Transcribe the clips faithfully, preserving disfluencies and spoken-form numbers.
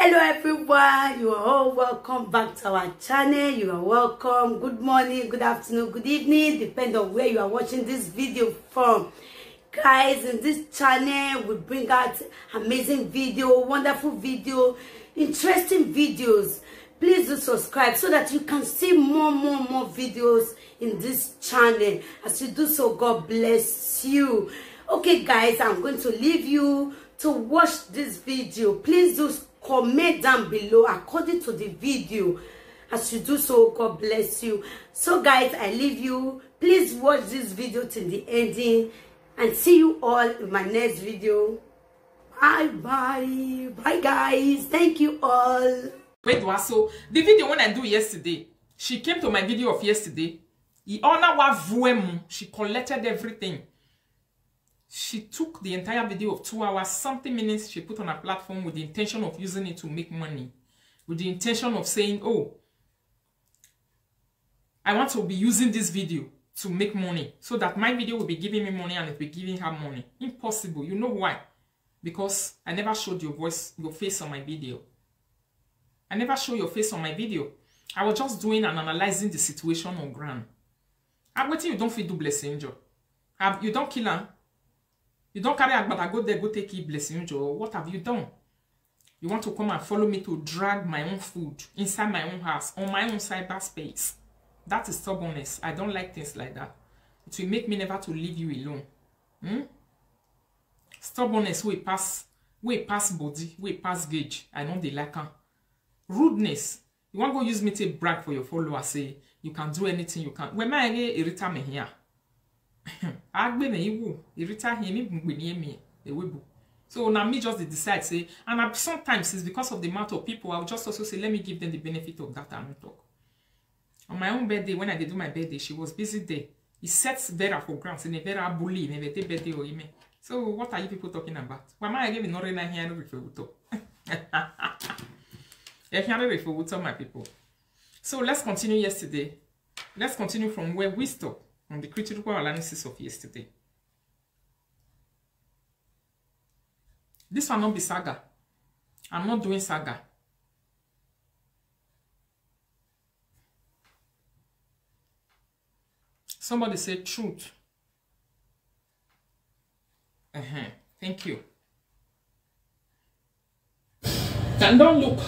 Hello everyone, you are all welcome back to our channel. You are welcome. Good morning, good afternoon, good evening, depend on where you are watching this video from. Guys, in this channel, we bring out amazing video, wonderful video, interesting videos. Please do subscribe so that you can see more, more, more videos in this channel. As you do so, God bless you. Okay, guys, I'm going to leave you to watch this video. Please do comment down below according to the video. As you do so, God bless you. So, guys, I leave you. Please watch this video till the ending, and see you all in my next video. Bye bye. Bye, guys. Thank you all. Wait, what? So the video when I do yesterday, she came to my video of yesterday. He honor wa vuemu. She collected everything. She took the entire video of two hours, something minutes, she put on her platform with the intention of using it to make money, with the intention of saying, "Oh, I want to be using this video to make money, so that my video will be giving me money and it will be giving her money." Impossible. You know why? Because I never showed your voice, your face on my video. I never show your face on my video. I was just doing and analyzing the situation on ground. And wetin you don fit do Blessing Ijo? Have you don kill am? You don carry agbada go there, go take kill Blessing Ijo? What have you done? You want to come and follow me to drag my own food inside my own house, on my own cyberspace. That is stubbornness. I don't like things like that. It will make me never to leave you alone. Hmm? Stubbornness wey pass, wey pass body, wey pass gauge. I no dey like am. Rudeness. You wan go use me take brag for your followers, say you can do anything, you can. When my Rita me here, agbe me iwu, Rita him, me gbe ni emi ewebu. So na me just dey decide say, and I, sometimes it's because of the amount of people, I will just also say, "Let me give them the benefit of that and not talk." On my own birthday, when I dey do my birthday, she was busy there. He set Vera for ground, say, "Ne Vera bully, ne Vera dey birthday or ime." So what are you people talking about? Why am I giving no rena here for water? Here for water, my people. So let's continue yesterday. Let's continue from where we stop on the critical analysis of yesterday. This one not be saga. I'm not doing saga. Somebody say truth. Uh-huh. Thank you. And don't look.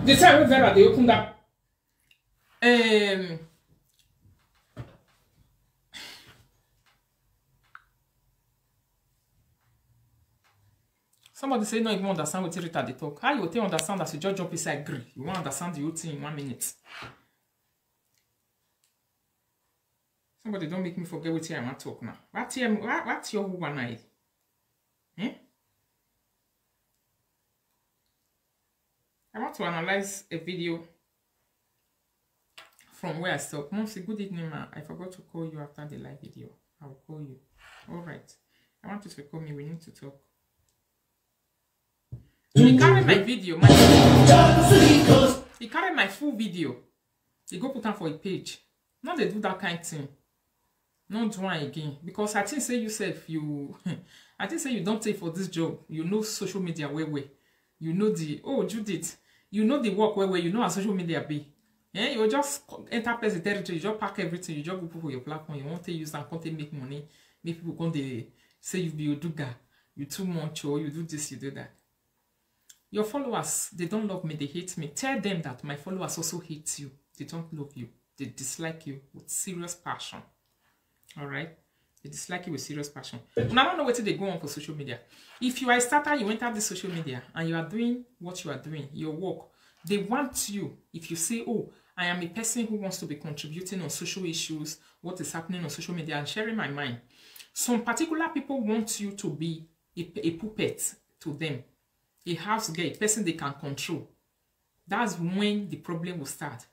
The time we Vera dey open that. Um, somebody say no even understand what Rita dey talk. How you take understand that you just jump inside gree? You wan understand the whole thing in one minute. Somebody don't make me forget what I want talk now. What here? What, what your who one eye? Eh? I want to analyze a video from where I stop. Monsi, good evening, ma. I forgot to call you after the live video. I will call you. All right. I want you to call me. We need to talk. He carry my video. My, he carry my full video. He go put am for a page. No dey do that kind thing. No do am again. Because I think say you sef, you, I think say you don take for this job. You know social media well well. You know the, oh, Judith, you know the work well well. You know how social media be. Eh, you just enter person territory, you just pack everything, you just go put for your platform. You want to use and come take make money, make people come dey say you be Oduga, you too much, or you do this, you do that. Your followers, they don't love me, they hate me. Tell them that my followers also hate you. They don't love you. They dislike you with serious passion. All right? They dislike you with serious passion. And I don't know what they go on for social media. If you are a starter, you enter this social media and you are doing what you are doing, your work. They want you, if you say, "Oh, I am a person who wants to be contributing on social issues, what is happening on social media, and sharing my mind." Some particular people want you to be a, a puppet to them, a house girl, a person they can control. That's when the problem will start.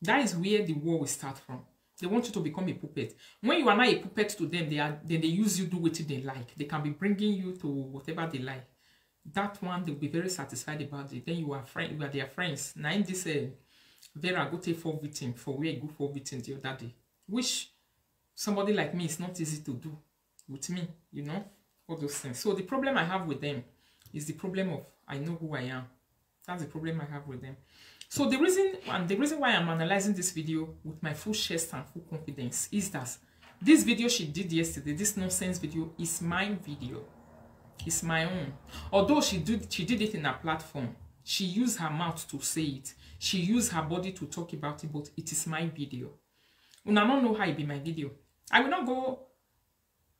That is where the war will start from. They want you to become a puppet. When you are not a puppet to them, they are, then they use you, do what they like. They can be bringing you to whatever they like. That one, they'll be very satisfied about it. Then you are friend, you are their friends. Now in this, uh, Vera go take four victim for where he go four victim the other day, which somebody like me is not easy to do with me, you know, all those things. So the problem I have with them is the problem of I know who I am. That's the problem I have with them. So the reason, and the reason why I'm analyzing this video with my full chest and full confidence is that this video she did yesterday, this nonsense video, is my video. It's my own. Although she did, she did it in her platform, she used her mouth to say it. She used her body to talk about it, but it is my video. Una no know how it be my video. I will not go,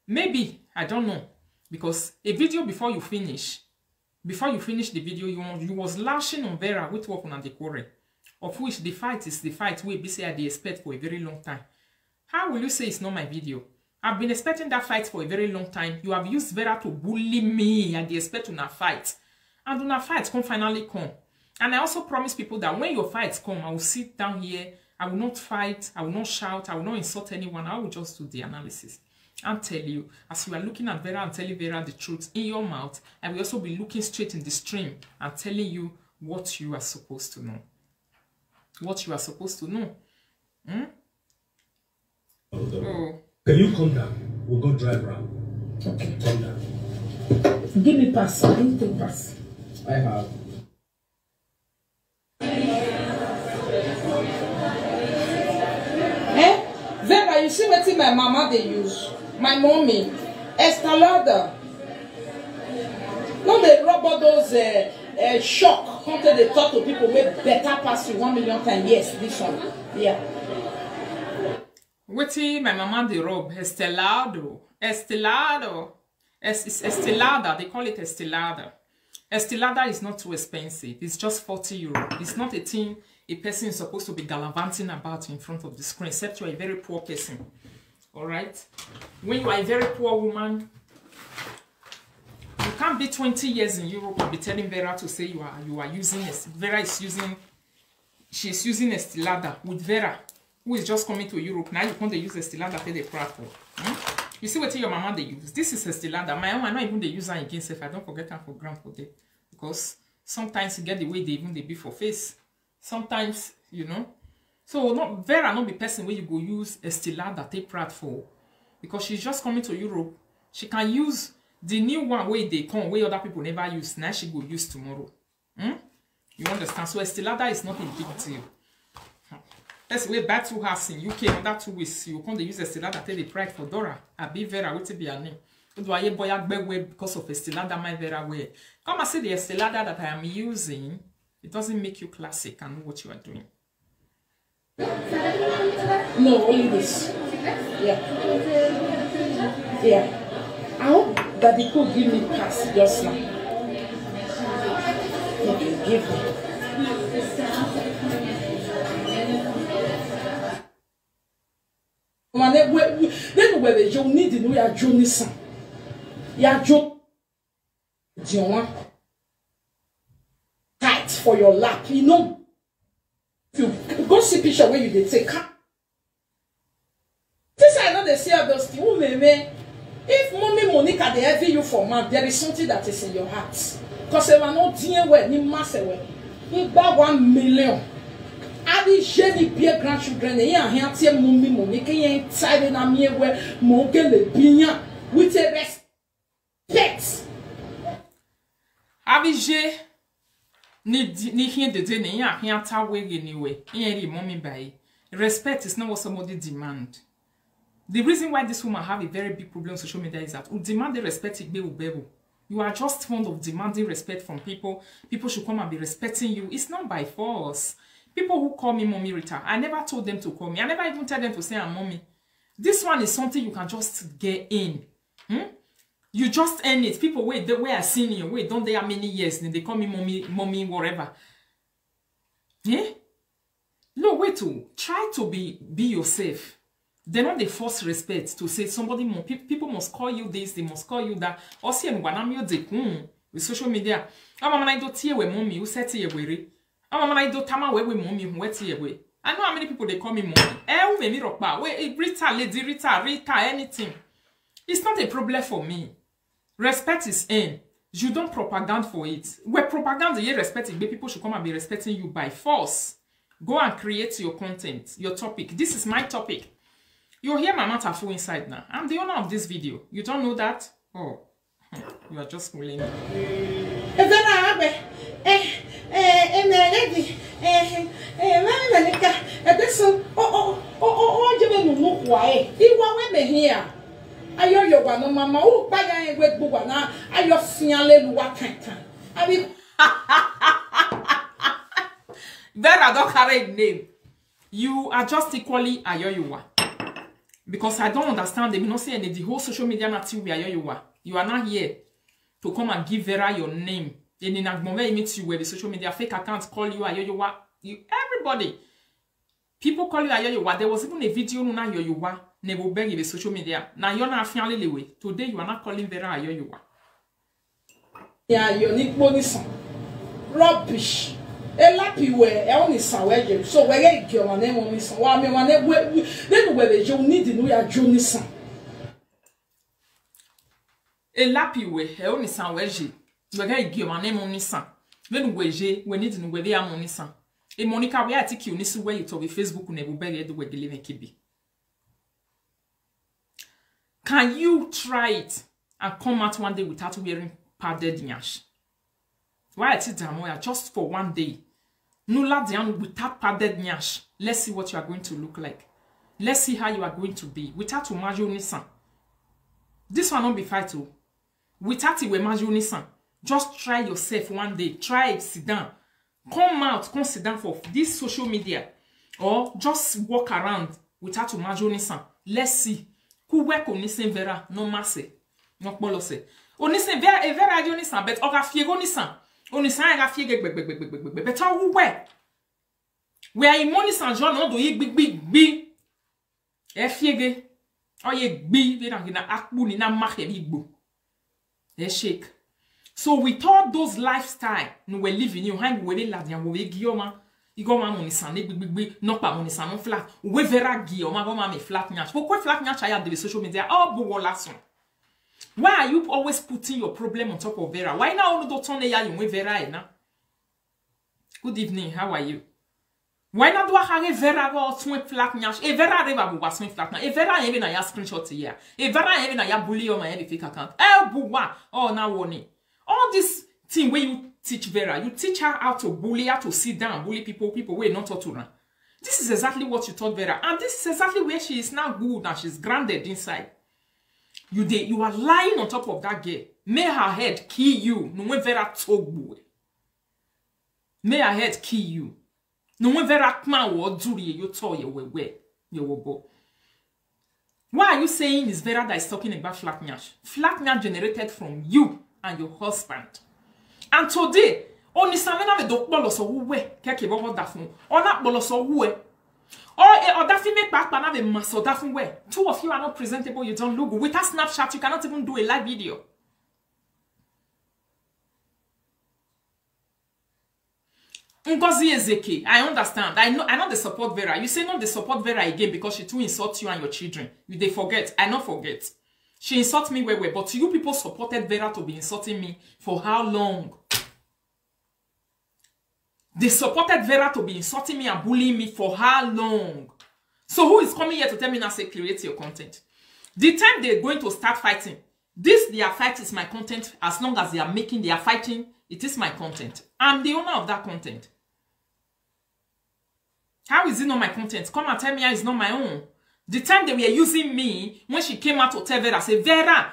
maybe, I don't know. Because a video before you finish, before you finish the video, you, you was lashing on Vera with what una dey quarrel. Of which the fight is the fight wey be say I dey expect for a very long time. How will you say it's not my video? I've been expecting that fight for a very long time. You have used Vera to bully me. I dey expect una fight. And una fight come finally come. And I also promise people that when your fights come, I will sit down here. I will not fight. I will not shout. I will not insult anyone. I will just do the analysis and tell you. As you are looking at Vera and telling Vera the truth in your mouth, I will also be looking straight in the stream and telling you what you are supposed to know. What you are supposed to know. Hmm? Oh. Can you come down? We'll go drive around. Okay. Come down. Give me pass. Give me pass. I have. Eh? Vera, you see wetin my mama dey use? My mommy. Estee Lauder. No dey rub all those uh, uh, shock. Come take dey talk to people wey better pass you one million times. Yes, this one. Yeah. Wetin my mama dey rub? Estee Lauder. Estee Lauder. Es- it's Estee Lauder. They call it Estee Lauder. Estee Lauder is not too expensive. It's just forty euro. It's not a thing a person is supposed to be gallivanting about in front of the screen, except you are a very poor person. All right? When you are a very poor woman, you can't be twenty years in Europe and be telling Vera to say you are you are using it. Vera is using she's using Estee Lauder with Vera, who is just coming to Europe. Now you come dey use Estee Lauder take dey proud for. Hmm? You see wetin your mama dey use? This is Estee Lauder. My own, I no even dey use am again sef. I don forget am for ground for there. Because sometimes e get the way they even dey be for face. Sometimes, you know. So no, Vera no be person wey you go use Estee Lauder take proud for. Because she's just coming to Europe. She can use the new one wey dey come, wey other people never use. Now she go use tomorrow. Hmm? You understand? So Estee Lauder is not a big deal. Hmm. Person wey buy two house in U K under two weeks, you come dey use Estee Lauder take dey pride for Dora. Abi Vera, wetin be her name? Oduaye boya gbegbe because of Estee Lauder, my Vera wear. Come and see the Estee Lauder that I am using. It doesn't make you classic and know what you are doing. No, only this. Yeah. Yeah. I hope Daddy could give me pass just now. Okay, give me. Mama, ne we, ne we, we, you need the new ya Jonison. Ya Jo-, Jonah. Tight for your lap. You know, if you go see picture where you dey take. Since I know they see all those things, who may may, if mommy Monica they heavy you for man, there is something that is in your heart. Because if I know D N A well, ni mass well, he buy one million. I be Jenny be grandchildren, and here, here, mommy Monica, and tired and me where Mogele Binya with a respect. Avbe iye ni di- ni khian dede ne iran khian ta wẹ ghe ne wẹ iran rhie mummy ba ẹre. Respect is not what somebody demand. The reason why this woman have a very big problem on social media is that you demand the respect igbe ubebo. You are just fond of demanding respect from people. People should come and be respecting you. It's not by force. People who call me Mommy Rita, I never told them to call me. I never even tell them to say I'm Mommy. This one is something you can just get in. Hmm? You just earn it. People wey dey, wey are senior, wey don dey how many years, then they call me Mommy, Mommy, whatever. Eh? No, wait, oh, try to be be yourself. They no dey force respect to say somebody more. Pe- people must call you this, they must call you that. Or see, and one am you dey kun with social media. I'm a man, I don't tear with Mommy. Who said tear with? I'm a man, I don't tama with Mommy. Who tear with? I know how many people they call me Mommy. Eh, who make me rock bar? Wait, eh, Rita, Lady Rita, Rita, anything. It's not a problem for me. Respect is in. You don't propaganda for it. Where propaganda, you respect it, but people should come and be respecting you by force. Go and create your content, your topic. This is my topic. You hear my matter full inside now. I'm the owner of this video. You don't know that? Oh, you are just fooling me. Ẹ fẹ́ ra abẹ. Ẹ, ẹ, Here. Ayoyowa nọ mama, u kpa ya rẹn wẹ egbe uwa na, ayọ fian lele uwa kankan. Abi Vera don carry name. You are just equally Ayoyowa. Because I don't understand them. You know, say, the whole social media na ti we Ayoyowa. You are not here to come and give Vera your name. Eni na gbọn vbe meet you wẹ vbe social media, fake account call you Ayoyowa. You, everybody. People call you Ayoyowa. There was even a video nuna Ayoyowa ne vbe obẹ ghi vbe social media. Na yọ na fian lele wẹ. Today you are not calling Vera Ayoyowa. Ya yọ ni kpo ni san. Rubbish. Elapi wẹ, ẹ o ni san wẹ ye. So wẹ ghẹ gie ọmwa ne ẹmwẹ ni san. Wa miẹn ọmwa ne wẹ, wẹ, vbene uwẹ vbe ye, u need ne u ya ju ni san. Elapi wẹ, ẹ o ni san wẹ ye. Wẹ ghẹ gie ọmwa ne ẹmwẹ ni san. Vbene uwẹ ye, wẹ need ne uwẹ vbe ya mu ni san. E Monica, wẹ a ti ki uni su wẹ ye otọ vbe Facebook ne vbe obẹ ghe do wẹ gele mwẹ kebe. Can you try it and come out one day without wearing padded nyash? Why I sit down here just for one day? No ladian without padded nyash. Let's see what you are going to look like. Let's see how you are going to be without umayo nisan. This one not be fight o. Without iwe mayo nisan. Just try yourself one day. Try it, sit down. Come out, come sit down for this social media, or just walk around without umayo nisan. Let's see. Ku wẹ ko nisan Vera no ma sẹ, no kpọlọ sẹ. Onisan Vera, e Vera yo nisan, but ọ gha fieghe onisan. Onisan gha fieghe gbẹgbẹgbẹgbẹgbẹ, but ọ wu wẹ. Wẹ a i mu onisan jọ ne ọ do yi gbigbigbi. Ẹ fieghe. Ọ ye gbi vbe na ghi na akpu ni na ma khẹ vbe igbo. Ẹ shake. So with all those lifestyle ne uwẹ live ni, ohan wẹ vbe ladian, wẹ vbe gie ọmwa, igho ọmwa mu nisan ne gbigbigbi, nọkpa mu nisan ne flat. Uwẹ Vera gie ọmwa, ọmwa mẹ flat nyash. Vbe okue flat nyash a ya dee vbe social media, ọ bu wọ last one. Why are you always putting your problem on top of Vera? Why na unu do tọn ne ya ye uwẹ Vera ẹ na? Good evening, how are you? Why na do a khare Vera vbe ọ suẹn flat nyash? E Vera rre vbe a bu wa suẹn flat na. E Vera rẹn vbe na ya screenshot ya. E Vera rẹn vbe na ya bully ọmwa rẹn vbe fake account. Ẹ bu wa, ọ na wọ ni. All this thing wey you teach Vera, you teach her how to bully, how to sit down, bully people, people wey no talk to her. This is exactly what you taught Vera, and this is exactly where she is now good and she's grounded inside. You dey, you are lying on top of that girl. May her head kill you. No when Vera togbu. May her head kill you. No when Vera kpan wo duri ye yo to ye we we, ye wo bo. Why are you saying it's Vera that is talking about flat nyash? Flat nyash generated from you and your husband. And today, oni same na vbe do kpọlọ sọ wu wẹ, kẹkẹ vbe ọgọ da fun. Ọ na kpọlọ sọ wu ẹ. Ọ, e, ọ da fi me kpakpa na vbe ma sọ da fun wẹ. Two of you are not presentable, you don't look good. Without Snapchat, you cannot even do a live video. Ngozi Ezeke, I understand. I know, I know they support Vera. You say no, they support Vera again because she too insult you and your children. You dey forget. I no forget. She insult me well, well, but you people supported Vera to be insulting me for how long? They supported Vera to be insulting me and bullying me for how long? So who is coming here to tell me now say create your content? The time they're going to start fighting, this their fight is my content. As long as they are making their fighting, it is my content. I'm the owner of that content. How is it not my content? Come and tell me how it's not my own. The time they were using me, when she came out to tell Vera, say, Vera,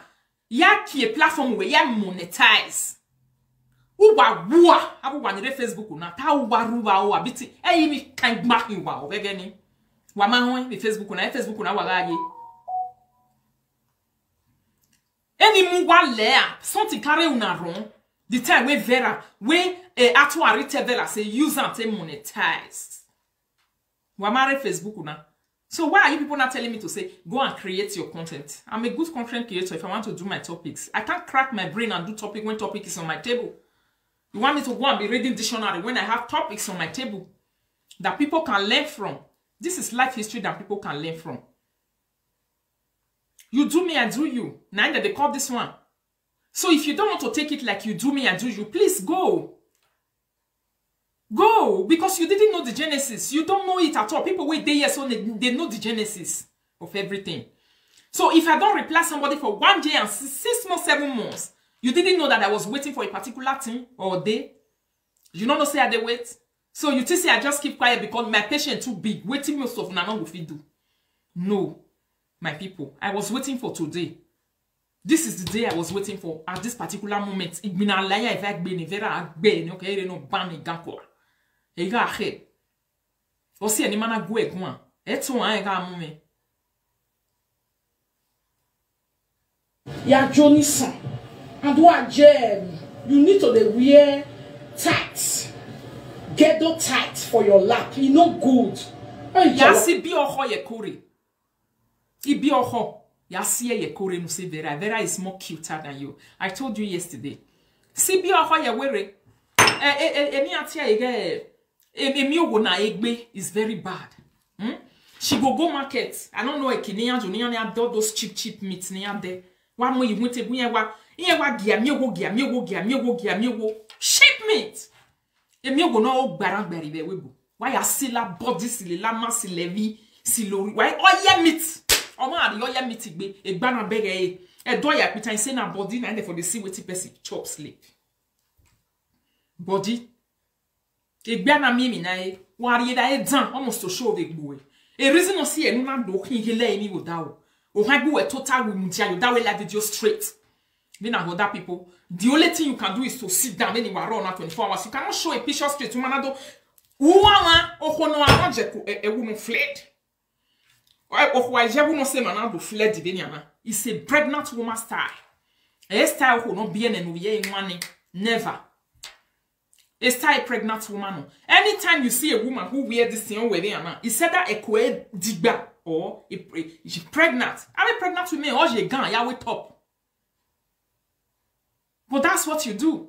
ya kie platform where ya monetize. Uwa wua, abu wa ni re Facebook na, ta uwa ruwa o, abiti, e yi mi kan gba ki wa o, vegeni. Wa ma hon mi Facebook na, e Facebook na wa gha ye. Any mu wa lẹ a, something carry una run. The time wey Vera, wey, eh, Atuari tell Vera say use am take monetize. Wa ma re Facebook na. So why are you people not telling me to say, go and create your content? I'm a good content creator if I want to do my topics. I can't crack my brain and do topic when topic is on my table. You want me to go and be reading dictionary when I have topics on my table that people can learn from? This is life history that people can learn from. You do me, I do you. Now they call this one. So if you don't want to take it like you do me, I do you, please go. Go, because you didn't know the genesis. You don't know it at all. People wey dey here so they, they know the genesis of everything. So if I don't reply somebody for one day and si-, six months, seven months, you didn't know that I was waiting for a particular thing or day. You no know say I dey wait. So you think say I just keep quiet because my patience too big. Wetin most of una no go fit do. No. My people, I was waiting for today. This is the day I was waiting for at this particular moment. Igbinna la ya eva egbe ne Vera gbe ne ọ kẹ rre ne ọ ban ne gan kua. E gha khe. Ọ si ẹre ne ima na gu ẹre guan. Ẹto rẹn gha mu mwẹ. Ya jo ni san. And what, um, you need to dey wear tight. Ghetto tight for your lap. E no good. Hey, Ya Jolo. Si bi ọkhọ ye kore. Ibi ọkhọ, ya si ẹre ye kore nu sẹ Vera. Vera is more cuter than you. I told you yesterday. Si bi ọkhọ ye were. E, e, e, eni a tie ye ghe, e, emi owo na egbe is very bad. Hmm? She go go market. I don't know, eki ne iran jo, ne iran do those cheap, cheap meat ne iran de. Wa mu ihun te bu iran wa, iran wa gia mi owo, gia mi owo, gia mi owo, gia mi owo. Cheap meat. Emi owo nọ gbaran gbẹre vbe ẹvbo. Wa ya sila body, sila ma, sila ẹvbi, sila ori. Wa ọ ye meat. Ọ ma rhie ọ ye meat gbe. Egba na bẹghe ẹre. Ẹdọ ya kpita, I say na body na, therefore dey see wetin person chop, sleep. Body. Egbe a na miẹn emwi na re, wa rhie da e dan, almost to show vbe egbe uwẹ. A reason ọ si ẹre ne u na do khin ghele emwi vbe odaro. Ohan egbe uwẹ tota, we mudia ye odaro live video straight. Vbene other people, the only thing you can do is to sit down, vbene wa rrọọ na twenty-four hours. You cannot show a picture straight. Uma na do, uwa wa, okhuo ne ọ gha je ku, e, ẹwu nọ fled. Okhuo a ye ẹwu nọ sẹ emwa na do fled vbenian na. It's a pregnant woman style. E style okhuo ne ọ biẹ nẹ ne ovbi ẹre wan nẹ. Never. A style pregnant woman nọ. Anytime you see a woman who wear this thing, ọ wẹ vbe ana, it's either ẹko ẹre digba or e, e, she pregnant. Avbe pregnant women, ọ ye gan ya wake up. But that's what you do.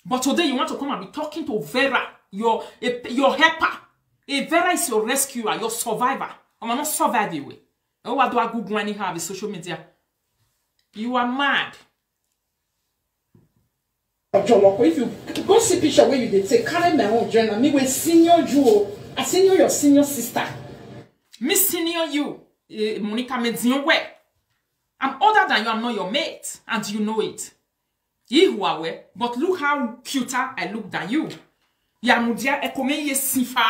But today you want to come and be talking to Vera, your, a, your helper. A Vera is your rescuer, your survivor. Ọmọ nọ survive ewe. Ẹ wa do a guguan anyhow vbe social media. You are mad. Ojoloko, if you go see picture wey you dey take, carry my own join am, me wey senior you o. I senior your senior sister. Me senior you, eh, Monica, me diọn wẹ. I'm older than you, I'm not your mate, and you know it. Ihu a wẹ, but look how cuter I look than you. Ya mudia ẹko mwẹ ye sin fa.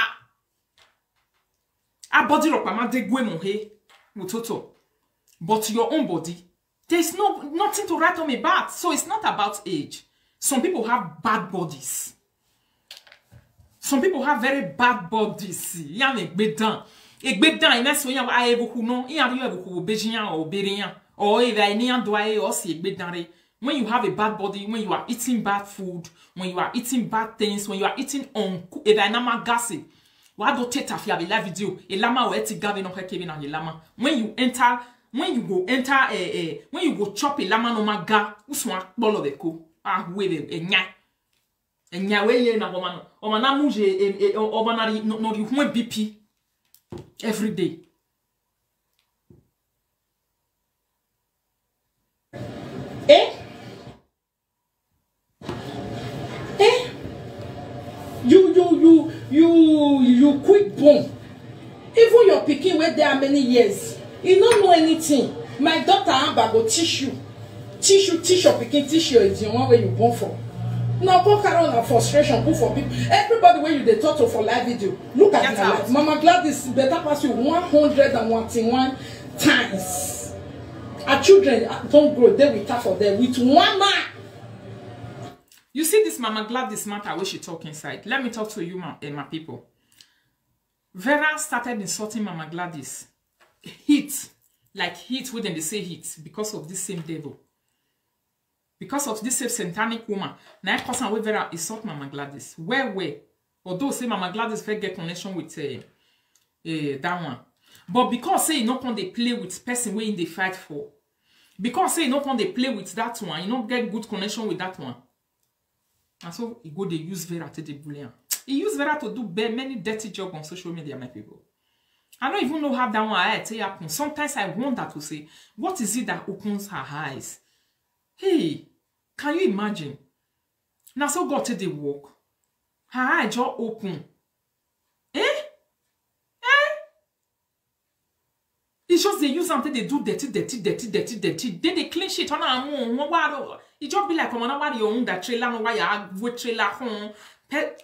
A body rhọkpa ma de gue mu he, mu toto. But your own body, there's no, nothing to write home about. So it's not about age. Some people have bad bodies. Some people have very bad bodies. Iran egbe dan. Egbe dan, i na so iran wa evbokhu nọ, iran rhie evbokhu vbe obeji iran, or obere iran, or evbare ne iran do a re, ọ si egbe dan re. When you have a bad body, when you are eating bad food, when you are eating bad things, when you are eating unco-, evbare ne a ma ga sẹ, wa do te tafia vbe live video, elama wẹ ti ga vbe nọ khẹke vbe na ye elama. When you enter, when you go enter, eh, eh, when you go chop elama ne ọ ma ga, usun a kpọlọ vbe ẹko, a hu vbe ẹyan. Ẹyan wẹ ye na ọmwa nọ, ọmwa na mu ye, eh, eh, ọmwa na rhie, nọ, nọ rhie uhunmwu B P every day. Eh? Eh? You, you, you, you, you quick born. Even your pikin wey dey how many years, e no know anything. My daughter Amba go teach you. Teach you, teach your pikin, teach your, the one wey you born for. Una come carry una frustration put for people. Everybody wey you dey talk to for live video, look at Get my out. Life. Mama Gladys better pass you one hundred and one times. Her children, ah, don grow, dey with her for there, with one man. You see this Mama Gladys matter wey she talk inside. Let me talk to you, ma, eh, my people. Vera started insulting Mama Gladys. Heat, like heat wey dem dey say heat, because of this same devil. Because of this same satanic woman. Na e cause am wey Vera insult Mama Gladys. Well, well. Although say Mama Gladys fit get connection with, eh, eh, that one. But because say e no come dey play with person wey e dey fight for. Because say e no come dey play with that one, e no get good connection with that one. And so e go dey use Vera to dey bully am. E use Vera to do be-, many dirty job on social media, my people. I don't even know how that one I take happen. Sometimes I wonder to say, what is it that opens her eyes? Hey, can you imagine? Na so God take dey work. Her eye just open. Eh? Eh? E just dey use am take dey do dirty, dirty, dirty, dirty, dirty. Then dey clean shit. Ona amu, won wa ro. E just be like ọmọ na wa rhie own that trailer, no wa ya we trailer home. Pe-,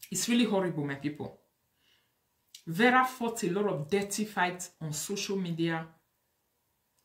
it's really horrible, my people. Vera fought a lot of dirty fights on social media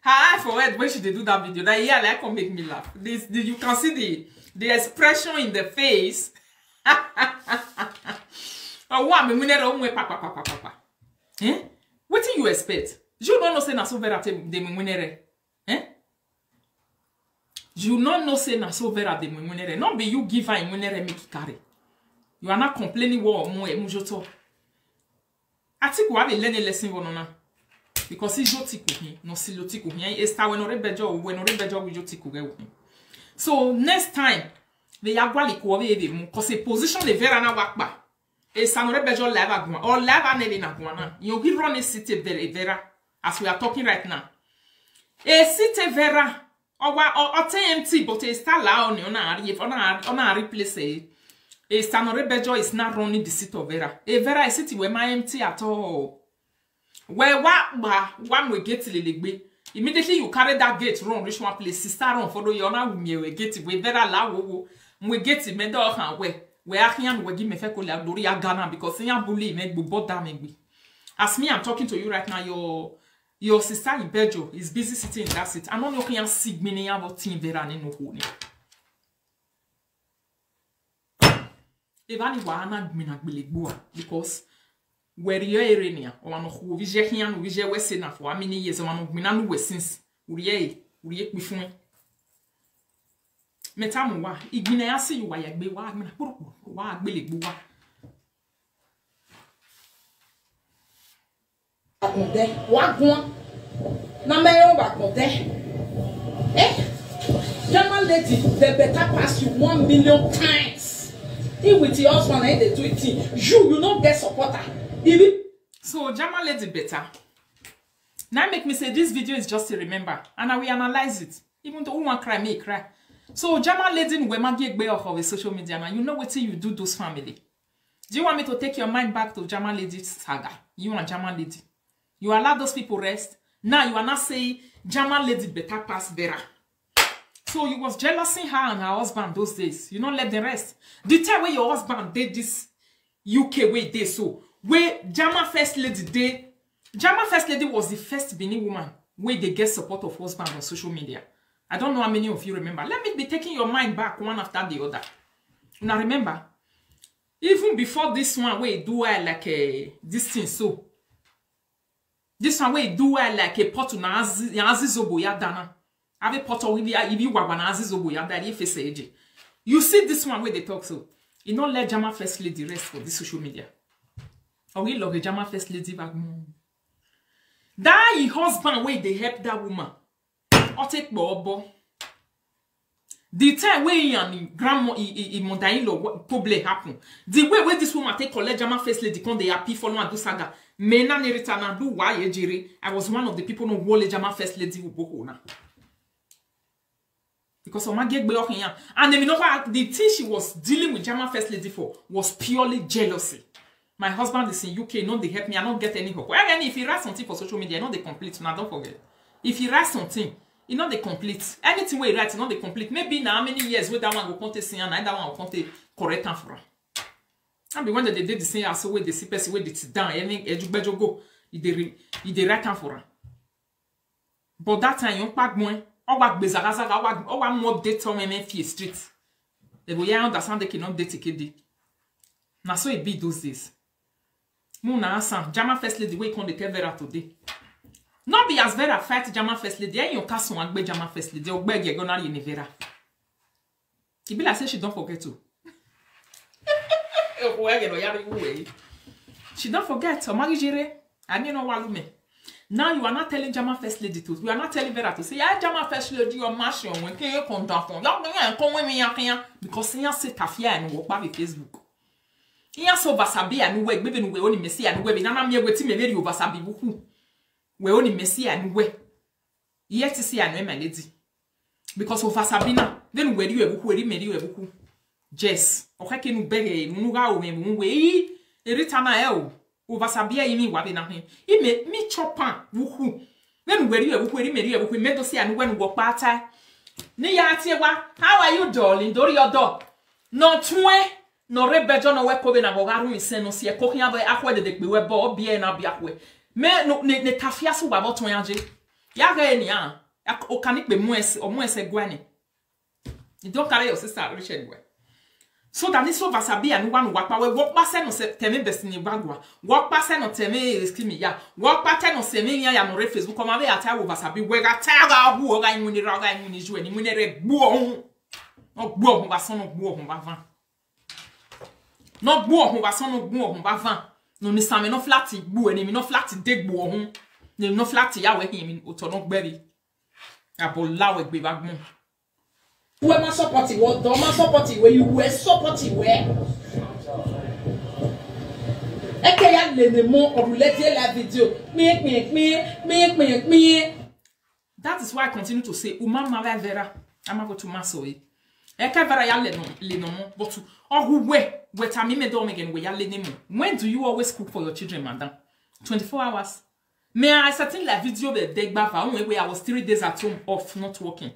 Her eye for head when she dey do that video. That, yeah, like, come make me laugh. This, the, you can see the the expression in the face. Oh, wa me winner, oh, pa pa pa pa pa pa. Eh? Wetin you expect? You don't know say na so Vera take dey win winner. Eh? You no know say na so Vera dey win winner. No be you give her win winner make e carry. You are not complaining what mu mu joto. Atiku wa vbe learn a lesson vbe ọnọ na. Because ijo Atiku hin, no si lo Atiku hin. Esther, wẹ ne ọ rre bẹjọ, wẹ ne ọ rre bẹjọ, wẹ ijo Atiku ghẹ hin. So next time, vbe ya gualọ ikuo vbe vbe mu, 'cause a position ne Vera na wa kpa. Esther ne ọ rre bẹjọ la evba guan, ọ la evba nẹ vbe na guan na. Irẹn ghi run a seat vbe Vera, as we are talking right now. A seat Vera, ọ wa, ọ, ọ te empty, but Esther la ọni, ọ na re, ọ na, ọ na replace e. Esther ne ọ rre bẹjọ is not running the seat of Vera. E Vera, a seat wẹ ma empty at all. Wẹ wa kpa, wa mu gate lele egbe. Immediately you carry that gate run reach one place, sister run follow you, ọ na wu miẹn wẹ gate, wẹ Vera la wo wo. Mu gate mẹ do khan wẹ. Wẹ a khian wẹ gi mẹ fẹ ko la do ria Ghana because iran bully mẹ gbe, border mẹ gbe. As me, I'm talking to you right now, your your sister Ibejo is busy sitting in that seat. Anọ ni ọ khian si gbinna iran vbe ọtẹn Vera nene okhuo ni. Evba ni wa na gbinna gbele gbe uwa, because wẹ rhie ẹre nian, ọmwa ne ọ khu ovbi iye khian, ne ovbi iye wẹ sẹ na for how many years, ọmwa ne ọ gbinna ne uwẹ since, u rhie ẹre, u rhie kpifuẹn. Mẹ tama uwa, igbinna ya sẹ ye uwa ya gbe, wa gbinna kpurukpuru, wa gbele gbe uwa. Agbọn dẹ, wa guan. Na mẹ rẹn vbe agbọn dẹ. Eh? German lady, they better pass you one million times. He with your husband, eh, they do it thing. You, you no get supporter. If it So German lady better. Now make me say this video is just to remember, and I will analyze it. Even though who want cry, me cry. So German lady, we ma get gbe off of social media now. You know what you do those family. Do you want me to take your mind back to German lady saga? You and German lady. You allow those people rest. Now you are not saying German lady better pass Vera. So you was jealousing her and her husband those days. You not let them rest. The time when your husband did this U K way day so, where Jama first lady day, Jama first lady was the first Benin woman where they get support of husband on social media. I don't know how many of you remember. Let me be taking your mind back one after the other. Now remember, even before this one where do I like a this thing so. This one where do I like a pot na azi zobo ya dana. Have a pot of ibi ibi wagwa na azi zobo ya dana face eje. You see this one where they talk so. He not let Jama first lady rest for this social media. Or he love a Jama first lady back more. That his husband where they help that woman. Ọ te kpọ ọbọ. The time wey he and him grandma, he, he, he mother-in-law problem happen. The way wey this woman take collect Jama first lady come dey happy follow and do saga. Me na ni Rita na do wa ye jere. I was one of the people no wole Jama first lady oboho na. Because Oma Gegbe Ohian. And they know what the thing she was dealing with Jama first lady for was purely jealousy. My husband is in U K, no dey help me, I don't get any help. Well, then if he write something for social media, no dey complete, now don't forget. If he write something, he no dey complete. Anything wey he write, he no dey complete. Maybe na how many years wey that one go come take see am, na that one go come take correct am for am. And be when they dey the same house wey they see person wey dey sit down, any ejugbejogo, he dey re- he dey write am for am. But that time, young pack boy, ọ wa gbe zaghazaga, ọ wa ọ wa mu update on M F A street. They go yeah understand they cannot date kede. Na so it be those days. Mu na asan, Jama first lady wey come dey tell Vera today. No be as Vera fight Jama first lady, ẹyin ọka sun agbe Jama first lady, ọgbẹ ẹgẹ gọ na rhie ne Vera. E be like say she don't forget o. Okhuo ẹghẹ ne ọ ya rre iwu ẹre. She don't forget, ọ ma ghi jere. I mean, no wa lu me. Now you are not telling Jama first lady to, you are not telling Vera to say, yeah, Jama first lady, your mash on when can you come down from? Y'all can come with me, y'all can, because you say tafia and walk by Facebook. Iran so Vasabi anu wẹ, gbebe nu wẹ oni Messi anu wẹ, be nana miẹn wẹ te imẹ vbe rhie Vasabi vbe ukhu. Wẹ oni Messi anu wẹ. Iye te si anu, my lady. Because Vasabi na, vbene uwẹ rhie vbe ukhu, eri mẹ rhie vbe ukhu. Yes. Ọ khẹke ne u bẹghe, ne u gha ru mwẹ vbe uwẹ. I, Rita na ẹ o. Vasabi ẹre imẹ wa vbe na khin. Imẹ, mi chop am vbe ukhu. Vbene uwẹ rhie vbe ukhu, eri mẹ rhie vbe ukhu, imẹ do si anu wẹ ne u wẹ ọkpa tae. Ne I ya tie wa, how are you, darling? Do rhie ọdọ. Ne ọ tuẹn, ne ọ rre bẹjọ ne ọ wẹ ko vbe na vbe ọ gha ru isẹn ne ọ si ẹko khian vbe akhuẹ dede kpe wẹ bọ, ọ biẹ na biẹ akhuẹ. Mẹ ne, ne tafia sẹ uwa vbe ọtuẹn iran ye. Ya ghẹ nian, oka ni kpe mu ẹse, ọ mu ẹse guẹ nẹ. You don't carry your sister Rachel well. So that ni so Vasabi anu wa nu wa kpa wẹ, wọ kpa sẹ nọ sẹ tẹmẹ bẹsi ni wa gua. Wọ kpa sẹ nọ tẹmẹ eskimi ya. Wọ kpa tẹ nọ sẹ mẹ iran ya nọ rre Facebook, ọ ma vbe ya ta wo Vasabi wẹ gha ta gha hu, ọ gha iwin ni ra, ọ gha iwin ni ju ẹni, iwin ni rẹ gbu ọhun. Ọ gbu ọhun vbe asọn, ọ gbu ọhun vbe avan. Ne ọ gbu ọhun vbe asọn, ne ọ gbu ọhun vbe avan. Ne onisanmwẹ nọ flat gbu ẹre, ne emwi nọ flat de gbu ọhun. Ne emwi nọ flat ya wẹ hin emwi otọ nọ gbẹre. Abọ la wẹ gbe vbe agbọn. Uwẹ ma support wẹ ọdọ, ma support wẹ, uwẹ support wẹ. Ẹkẹ ya lele mọ ọrulẹ die la video. Kpiẹn, kpiẹn, kpiẹn, kpiẹn, kpiẹn, kpiẹn. That is why I continue to say, u ma ma vbe Vera, a ma go to mass o. Ẹkẹ Vera ya le nọ, le nọ mọ, but ọ hu wẹ, wẹ tama imẹ do mẹ ghe ne wẹ ya le ne mọ. When do you always cook for your children, madam? Twenty-four hours. Me, I certainly like video the day back. I went where I was three days at home off, not working.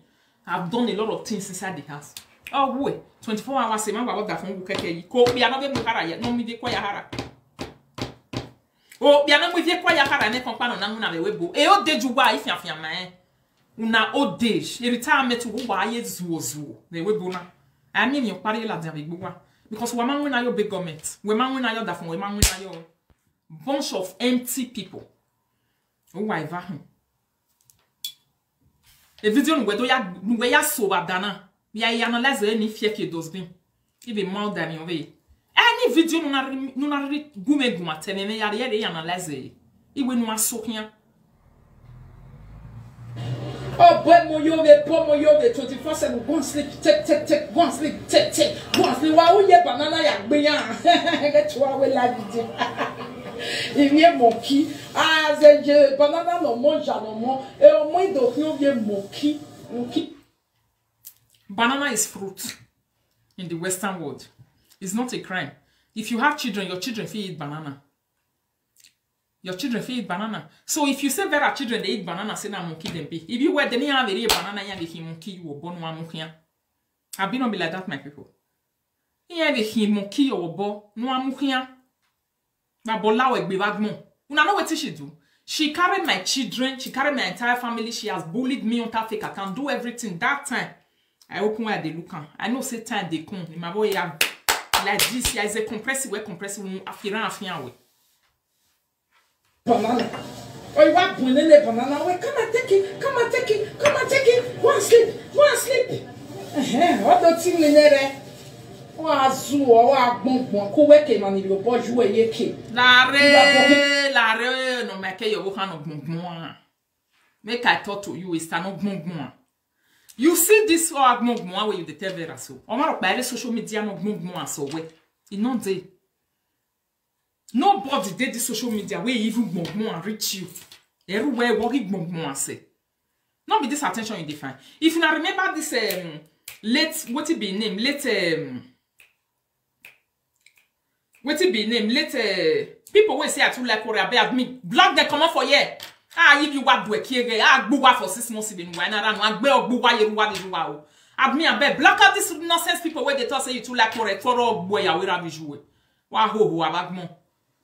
I've done a lot of things inside the house. Oh, wait, twenty-four hours, a man wa da phone keke yi. Ko bi another mu hara yet. No, mi de kwa ya hara. Oh, bi another mu de kwa ya hara, ne kon pa no na mu na we bo. E o de ju wa ifian fian ma e. Una old age. E retirement wa ye zuo zuo. Ne we bo na. I mean, you party la de we bo wa. Because we ma win na your big government. We ma win na your da phone. We ma win na your bunch of empty people. Uwa eva hum. E video nu wẹ do ya, nu wẹ ya so vbe ada na. Ya, ya analyze ẹre ni fiẹ fiẹ dustbin. Ibe ma da ni ọvbe. Any video nu na rhirhi, nu na rhirhi gu mwẹ gu ma tẹ mwẹ, mwẹ ya rhie ẹre ya analyze ẹre. Iwe nu a so khian. Ọ bọ ẹmọ yo vbe, bọ ẹmọ yo vbe twenty-four seven, go and sleep, take, take, take, go and sleep, take, take, go and sleep. Wa u ye banana ya gbe yan. Get to our life video. Ivie monkey. As a je banana no more, ja no more. E o mo ido khin ovie monkey. Monkey. Banana is fruit in the Western world. It's not a crime. If you have children, your children fit eat banana. Your children fit eat banana. So if you say Vera children they eat banana, say na monkey dem be. If you were then you have a banana, you can monkey you or born one monkey. I be not be like that, my people. Iran vbe khin emo kiyo vbe obọ, ne uwa mu khian. Vbe obọ la wẹ gbe vbe agbọn. Una know wetin she do? She carry my children, she carry my entire family, she has bullied me on that fake account, do everything. That time, I open where I dey look am. I know say time dey come. In my boy, yeah, like this, yeah, is a compressive, well compressive, mm, afiran, afiran, well. Banana. Or you want banana, banana? Well, come and take it, come and take it, come and take it. Go and sleep, go and sleep. Uh-huh. What don't you mean there? Wa zu, wa gbongbon, ku wẹ ke ma ni yo bo ju ẹ ye ke. Lare, lare, no make your hand of gbongbon. Make I talk to you, it's not gbongbon. You see this all gbongbon wey you dey tell Vera so. O ma rọ pa ere social media no gbongbon so we. E no dey. Nobody dey this social media wey even gbongbon and reach you. Everywhere wo ghi gbongbon ase. No be this attention you dey find. If una remember this, um, late, wetin be him name? Late, um, wetin be him name? Late, uh, people wey say I too like Warri, abeg, admin, block dem comot for here. Ah, if you wa do a kiege, ah, gbuwa for six months, even why na ranu, agbe ogbuwa yeruwa ni ruwa o. Admin, abeg, block out this nonsense people wey dey talk say you too like Warri, for ogbuwa ya we rabi juwe. Wa ho ho, abagbon.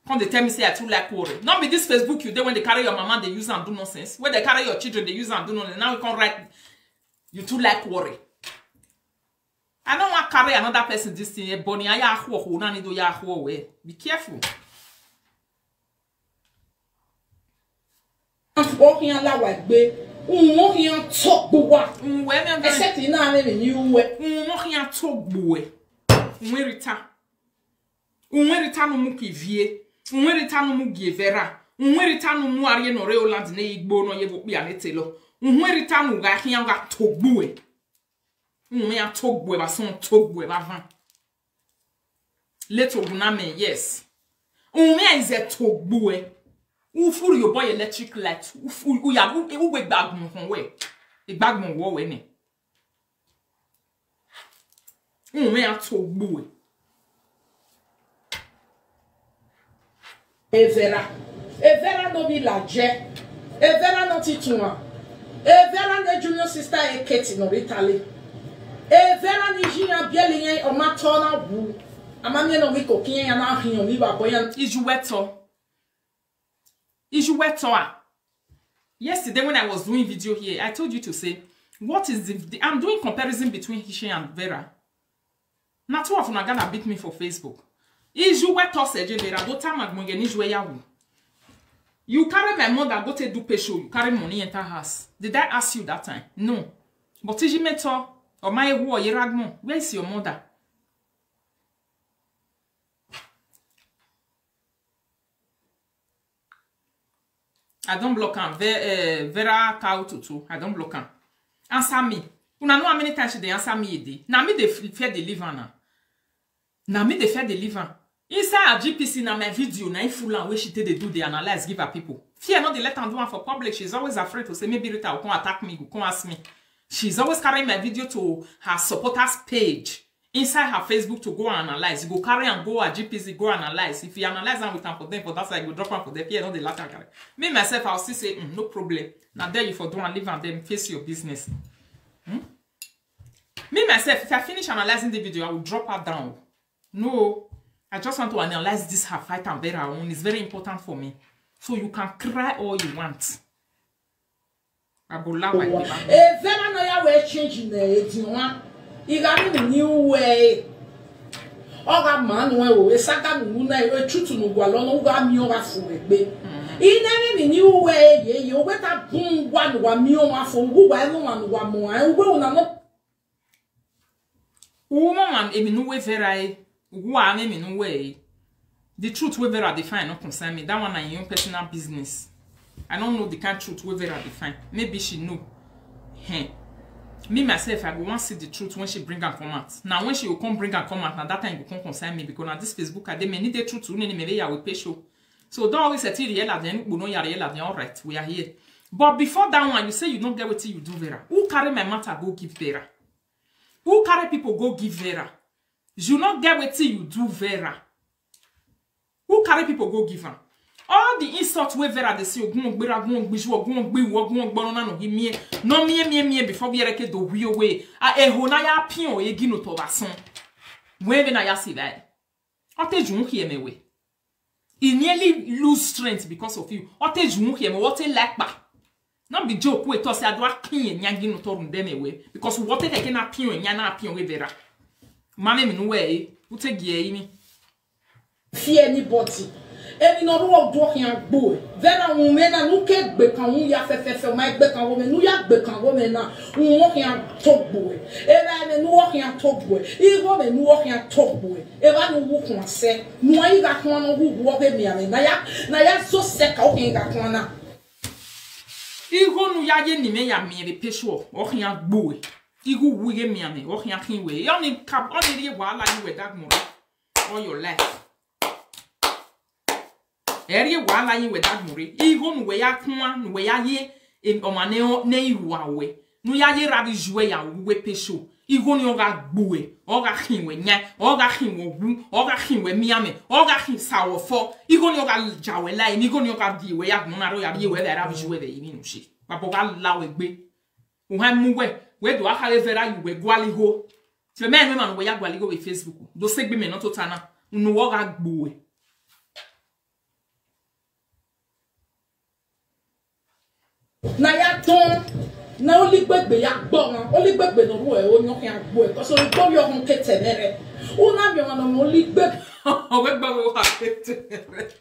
Come dey tell me say I too like Warri. No be this Facebook you dey when they carry your mama, they use and do nonsense. When they carry your children, they use and do nonsense. Now you come write, you too like Warri. I don't want carry another person this thing. Eh, Bonnie, I ya ho ho, na ni do ya ho we. Be careful. Ọ khian la wa egbe, uhunmwu khian tọ gbe uwa. Uwẹ mẹ gan. Except na ne mi ni uwẹ. Uhunmwu khian tọ gbe uwẹ. Uwẹ rita. Uwẹ rita nu mu ki vie. Uwẹ rita nu mu gie Vera. Uwẹ rita nu mu arie nọ rre Holland ne igbo nọ ye vbe okpia ne te lọ. Uwẹ rita nu gha khian gha tọ gbe uwẹ. Uhunmwu iran tọ gbe uwẹ vbe asọn, tọ gbe uwẹ vbe avan. Late Ogunamẹ, yes. Uhunmwu iran ize tọ gbe uwẹ. U fu rhie obọ ye electric light. U fu, u ya, u, u wẹ igbagbọn họn wẹ. Igbagbọn wọ wẹ nẹ. Uhunmwu iran tọ gbe uwẹ. Evera. Evera ne ovbi lajẹ. Evera ne ọtituan. Evera ne junior sister Eketi ne ọ rre Italy. Evera ne iye iran biẹlẹ iran ọ ma tọ na wu. A ma miẹn ne ọ ghi koko iran, iran na khian ovbi vbe abọ iran. Ijuwẹ tọ. Ijuwẹ tọ a. Yesterday when I was doing video here, I told you to say, what is the, the, I'm doing comparison between Ishi and Vera. Na two of una gonna beat me for Facebook. Ijuwẹ tọ sẹ je Vera, do tama agbọn ghe ne Ijuwẹ ya wu. You carry my mother go take do pay show, you carry money enter house. Did I ask you that time? No. But Ijuwẹ tọ, ọ ma ewu ọ ye ragbọn, where is your mother? I don't block am. Ve-, eh, Vera Kaututu, I don't block am. Answer me. Una know how many times she dey answer me a day? Na me dey f-, fear dey leave am na. Na me dey fear dey leave am. Inside her G P C na my video, na him full am wey she take dey do the analyze give her people. Fear no dey let am do am for public. She's always afraid to say maybe Rita will come attack me, go come ask me. She's always carrying my video to her supporters page. Inside her Facebook to go and analyze. You go carry and go her G P C, go analyze. If you analyze am with am for them, for that side, you go drop am for them. Fear no dey let am carry. Me, myself, I'll still say, "Mm, no problem. Na there you for do and leave and then face your business." Hmm? Me, myself, if I finish analyzing the video, I will drop her down. No, I just want to analyze this her fight and bear her own. It's very important for me. So you can cry all you want. Abola wa igbeva. Evera nọ ya wẹ change nẹ ediọn. I gha rhie emwi ne I ru wẹ ẹre. Ọ gha ma nuẹn o, esaga ne u ru na, e truth ne u gualọ na, u gha miẹn ọmwa fo vbe egbe. I ne rhie emwi ne I ru wẹ ẹre ye, ye, u wẹ ta bun uwa ne uwa miẹn ọmwa fo, u wa ẹmwẹ ọmwa ne uwa mu ẹn, u wẹ una nọ. U mwamwa emwi ne uwẹ Vera re, u wa mwamwa emwi ne uwẹ re. The truth wey Vera dey find no concern me. That one na your own personal business. I don't know the kind truth wey Vera dey find. Maybe she know. Hen. Me myself, I go wan see the truth when she bring am come out. Now when she go come bring am come out, na that time e go come concern me because na this Facebook I dey, many dey truth, unu ni me ve ya we pay show. So don't always say till yela then, we no ya yela then, all right, we are here. But before that one, you say you no get wetin you do Vera. Who carry my matter go give Vera? Who carry people go give Vera? You no get wetin you do Vera. Who carry people go give am? All the insult wey Vera dey say, ogun ogbe ra, ogun ogbe izu, ogun ogbe iwu, ogun ogbe ọnọna nọ ghi miẹn, nọ miẹn, miẹn, miẹn before vbe ẹre ke do wi owe. A, eho na ya piọn e ghi nọ otọ vbe asọn. Wẹ vbene a ya si vbe. Ọ te ju khian mẹ wẹ. He nearly lose strength because of you. Ọ te ju khian mẹ, ọ te la ẹkpa. No be joke, wẹ tọ sẹ a do a khian yan ghi nọ otọ rhunmwuda mẹ wẹ. Because wẹ ọ te khẹke na piọn yan na piọn ghe Vera. Ma mẹ mi nu wẹ e, u te gie ẹre ni. Fear anybody. Emwi ne ọ rhuọ do khian gbe uẹ. Vera, uhunmwu mwẹ na, ne u ke gbe kan uhunmwu ya fẹfẹfẹ, ọ ma gbe kan gho mwẹ, ne u ya gbe kan gho mwẹ na, uhunmwu ọ khian to gbe uẹ. Evba mwẹ ne u ọ khian to gbe uẹ. Igho mwẹ ne u ọ khian to gbe uẹ. Evba ne u wu khuan sẹ, ne u gha gha khuan ne u wu ọghe mianmwẹ, ne a ya, ne a ya zẹ osẹe ka u khian gha khuan na. Igho ne u ya ye ne imẹ ya miẹn vbe peshọ, ọ khian gbe uẹ. Igho uwu ighe mianmwẹ, ọ khian khin wẹ. Ọni ka, ọni rhie wahala ye uwẹ dagbọn rre. All your life. Ẹ rhie wahala ye uwẹ dagbọn rre. Igho ne uwẹ ya khuan, ne uwẹ ya ye, em, ọmwa ne ọ, ne i rua ruẹ, ne u ya ye rra vbe iye uẹ ya wu uwu peshọ. Igho ni ọ gha gbe uẹ, ọ gha khin wẹ yan, ọ gha khin wẹ wu, ọ gha khin wẹ mianmwẹ, ọ gha khin sa wẹ ọfọ. Igho ni ọ gha ja wẹ la, ne igho ni ọ gha die wẹ ya gbọn na rre, ọ ya rhie wẹ vbe rra vbe iye uẹ vbe emwi ne u she. Baba, ọ gha la wẹ gbe. U ha mu wẹ, wẹ do a khare Vera ye uwẹ gualọ igho. Te mẹ nu emwa ne uwẹ ya gualọ igho vbe Facebook. Do sẹ egbe mẹ ne ọ tota na, unu uwẹ ọ gha gbe uẹ. Ne a ya tọn, ne oligbegbe ya gbe ọmwa, oligbegbe ne ọ rhuẹ, ọ yọ khian gbe uẹ, 'cause oligbọ vbe ọhọn ke tẹ mwẹ rẹ. U na miẹn ọmwa ne ọ mwẹ oligbe. Ọ wẹ gbe ọmwa ke tẹ mwẹ rẹ.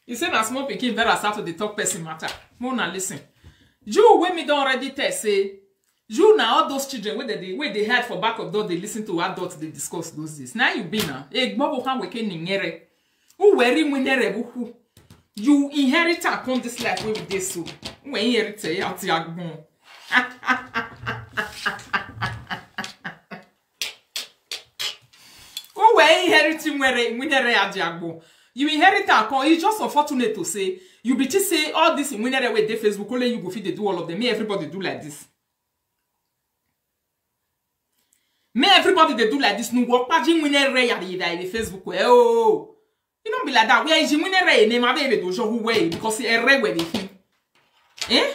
He say na small pikin Vera start to dey talk person matter. Make una listen. You wey me don already tell say, you na all those children wey dem dey, wey dey hide for back of door dey listen to adults dey discuss those days. Na you be na. Egbe ọvbokhan wẹ ke ne iyẹn rre. Uwẹ rhie iwinna rẹ vbe ukhu. You inherit am come this life wey we dey so. Uwẹ inherit ẹre ya tie agbọn. Uwẹ inherit iwinna rẹ, iwinna rẹ ya tie agbọn. You inherit am come. It's just unfortunate to say you be think say all this iwinna rẹ wey dey Facebook, only you go fit dey do all of them. Make everybody do like this. Make everybody dey do like this. Nu wọ kpaji iwinna rẹ ya rhie vbe Facebook. Eh oh. It no be like that. Where is iwinna rẹ ne ma be able to show who way because ẹrrẹ wẹ vbe khin. Eh?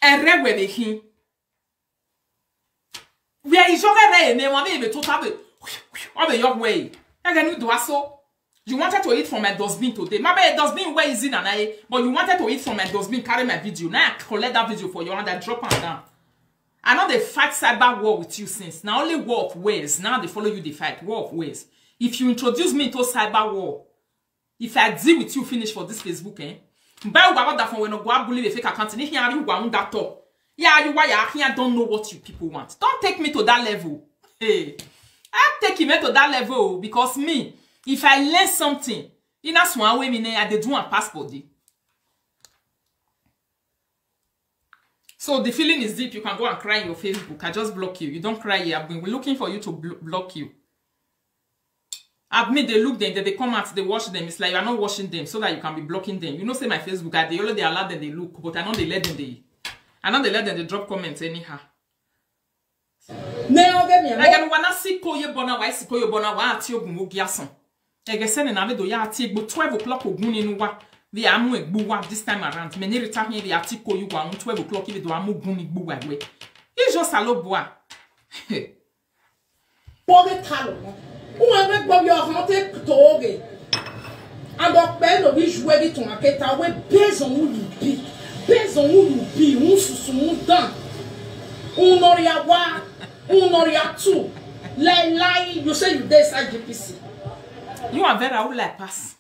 Ẹrrẹ wẹ vbe khin. Where is your rẹ ne ma be able to tabe? Ọ be your way. Ẹghẹ ne u do aso. You wanted to eat from my dustbin today. My bad, dustbin, where is it, Nanaye? But you wanted to eat from my dustbin, carry my video. Now I collect that video for your hand, I drop am down. I know they fight cyber war with you since. Now only war of words. Now they follow you, they fight. War of words. If you introduce me into cyber war, if I deal with you, finish for this Facebook, eh? By what that phone when go bully the fake account, and if you are you want that talk. Yeah, you why I don't know what you people want. Don't take me to that level. Hey, I take him to that level because me, if I learn something, in that one way, me, I dey do and pass body. So the feeling is deep. You can go and cry in your Facebook. I just block you. You don't cry here. I've been looking for you to blo- block you. Admin, they look them, they, they come out, they watch them. It's like you are not watching them so that you can be blocking them. You know, say my Facebook, I they only they allow them, they look, but I know they let them, they, I know they let them, they drop comments anyhow. Ne ọ ghe miẹn. Ẹghẹ ne wa na si ko ye bọ na, wa si ko ye bọ na, wa tie ogun wo gia sọn. Ẹghẹ sẹ ne na vbe do ya tie egbe twelve o'clock ogun ni nu wa. Vbe a mu egbe uwa this time around. Mẹ ne rita khian vbe a ti ko ye uwa mu twelve o'clock vbe do a mu ogun ni gbe uwa wẹ. It's just Osanobua. Kpọghe talọ nọ. Uwẹ vbe gbọghe ọhọn te to ghe. And ọkpẹ ne ovbi iye uẹ ghi tọn a ke ta wẹ, based on who you be, based on who you be, ususu, udan, unọria wa, unọria tu, lai lai, you say you dey inside G P C. You and Vera, who lie pass?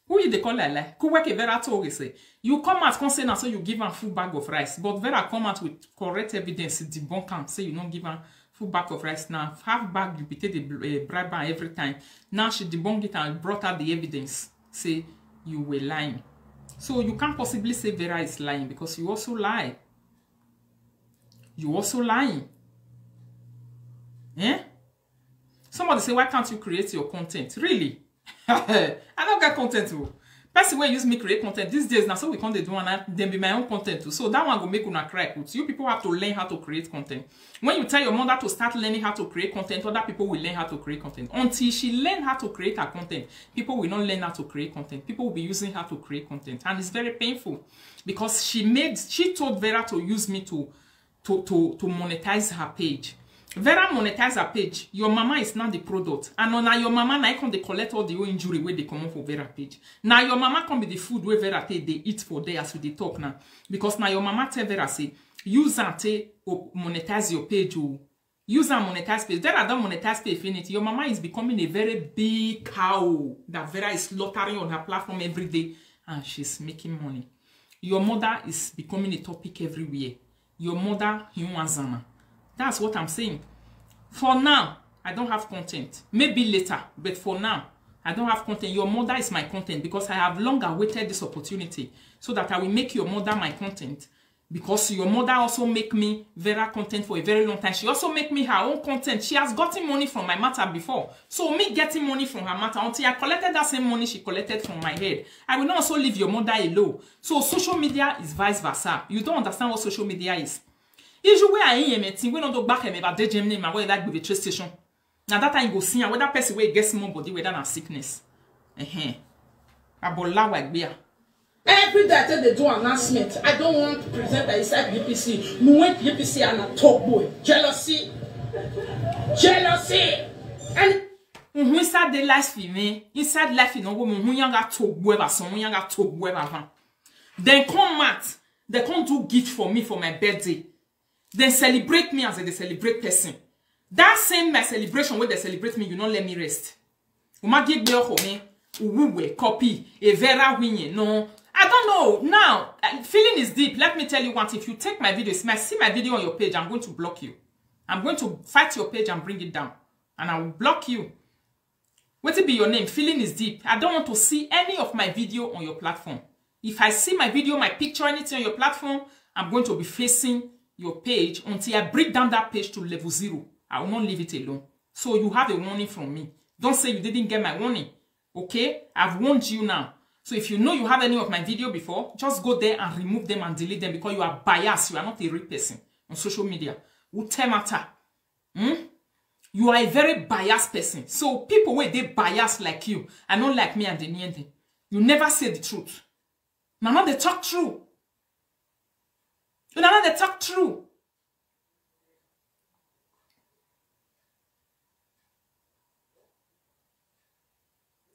Who you dey call lie lie? Ku wẹ ke Vera to ghe sẹ. You come out come say na so you give am full bag of rice, but Vera come out with correct evidence to debunk am, say you no give am full bag of rice. Na half bag you be take dey br- eh, bribe am every time. Now she debunk it and brought out the evidence, say you were lying. So you can't possibly say Vera is lying because you also lie. You also lying. Eh? Somebody say, why can't you create your content? Really? I don't get content. Oh. Person wey use me create content these days, na so we come dey do am, na dem be my own content too. So that one go make una cry put. You people have to learn how to create content. When you tell your mother to start learning how to create content, other people will learn how to create content. Until she learn how to create her content, people will not learn how to create content. People will be using her to create content, and it's very painful because she made, she told Vera to use me to to to to monetize her page. Vera monetize her page. Your mama is not the product, and na your mama na come dey collect all the whole injury wey dey comot for Vera page. Na your mama come be the food wey Vera take dey eat for there as we dey talk now, because na your mama tell Vera say, "Use am take o- monetize your page o. Use am monetize page." Vera don monetize page finish. Your mama is becoming a very big cow that Vera is slaughtering on her platform every day, and she's making money. Your mother is becoming a topic everywhere. Your mother, you want Zana. That's what I'm saying. For now, I don't have content. Maybe later, but for now, I don't have content. Your mother is my content because I have long awaited this opportunity so that I will make your mother my content. Because your mother also make me Vera content for a very long time. She also make me her own content. She has gotten money from my matter before. So me getting money from her matter, until I collected that same money she collected from my head, I will not also leave your mother alone. So social media is vice versa. You don't understand what social media is. Issue where I am a thing, we no do back him about the Germany, my way like with the train station. Now that time you go see, and whether person wey get small body, whether na sickness. Ehen. Abola wa gbia. Every day I tell they do announcement. I don't want presenter inside B B C. No way B B C and a talk boy. Jealousy. Jealousy. And Uhun, inside the life fi me, inside life in Owo, uhun yanga to whoever, so yanga to whoever van. Then come out, they can't do gift for me for my birthday. Then celebrate me as they celebrate person. That same my celebration where they celebrate me, you not let me rest. Uma gi egbe ọkhọ mwẹ, uwu wẹ, copy, evera winye, no. I don't know. Now, uh, feeling is deep. Let me tell you what, if you take my video, if I see my video on your page, I'm going to block you. I'm going to fight your page and bring it down. And I will block you. What it be your name? Feeling is deep. I don't want to see any of my video on your platform. If I see my video, my picture, anything on your platform, I'm going to be facing your page until I break down that page to level zero. I will not leave it alone. So you have a warning from me. Don't say you didn't get my warning. Okay? I've warned you now. So if you know you have any of my video before, just go there and remove them and delete them because you are biased. You are not a real person on social media. Utemata. Hmm? You are a very biased person. So people wey dey biased like you, I no like me and the near them. You never say the truth. Una no dey talk true. Una no dey talk true.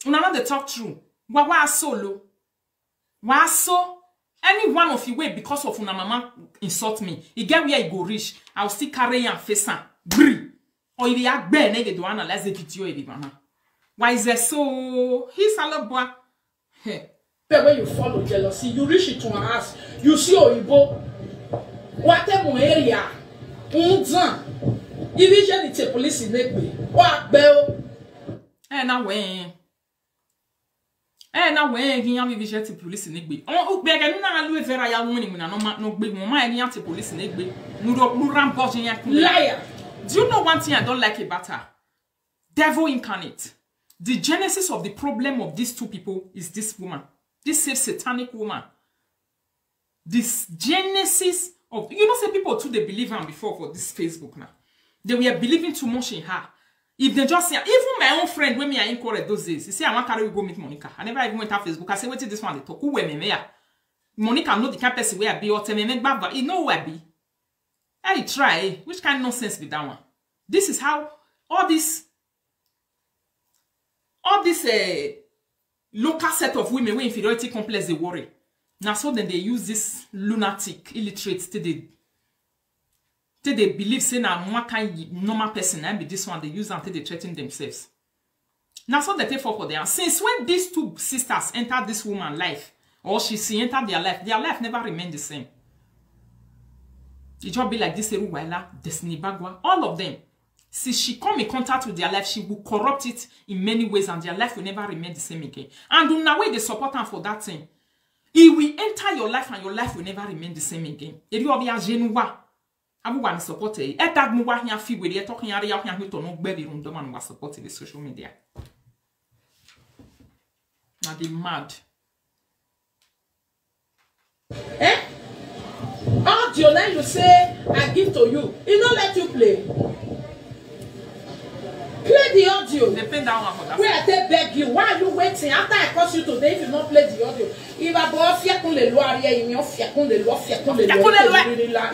Una no dey talk true. Wa wa solo. Wa so, any one of you wey because of una mama insult me, e get where e go reach, I will still carry am face am. Gree. Or if you are bad, nigga, do analyze the video, if you mama. Why is there so? He's a lot boy. Hey. But when you follow jealousy, you reach it to her house. You see Oyibo. What a area. Unzan. If you get the police in Negbe, what bell? Eh, na when. Eh, na when ghi yan vbe jet police Negbe. On ukpe ẹghẹ ne u na gha lu evẹra ya ru iwinna nọ ma, nọ gbe wọn ma ghi yan te police Negbe. Nu ro, nu ran bọ je yan kun. Liar. Do you know one thing I don't like about her? Devil incarnate. The genesis of the problem of these two people is this woman. This same satanic woman. This genesis of, you know, say people too, they believe am before for this Facebook now. They were believing too much in her. If they just say, even my own friend, when me I inquire those days, he say, "I want carry you go meet Monica." I never even went on Facebook. I say, "Wait till this one they talk. Who were me, me, ah? Monica know the kind person where I be, or tell me, me, baba, you know who I be." I try, eh? Which kind of nonsense be that one? This is how all this, all this, uh, local set of women with inferiority complex, they worry. Now, so then they use this lunatic, illiterate, till they, till they believe say na one kind normal person, and be this one, they use am till they threaten themselves. Now, so they take for, for them. Since when these two sisters enter this woman life, or she see enter their life, their life never remain the same. It just be like this Eru Waila, Destiny Bagua, all of them. Since she come in contact with their life, she will corrupt it in many ways, and their life will never remain the same again. And una wey dey support am for that thing, he will enter your life, and your life will never remain the same again. Eri obi ajenuwa. Abu wa ni support e. E tag mu wa hian fi were, e talk hian ria, hian hito no gbe bi run do man wa support the social media. Na dey mad. Eh? Audio now you say I give to you. He no let you play. Play the audio. They pay that one for that. Where I take beg you. Why are you waiting? After I curse you today, if you not play the audio, if I go fiẹkun lele uwa, if I go fiẹkun lele uwa,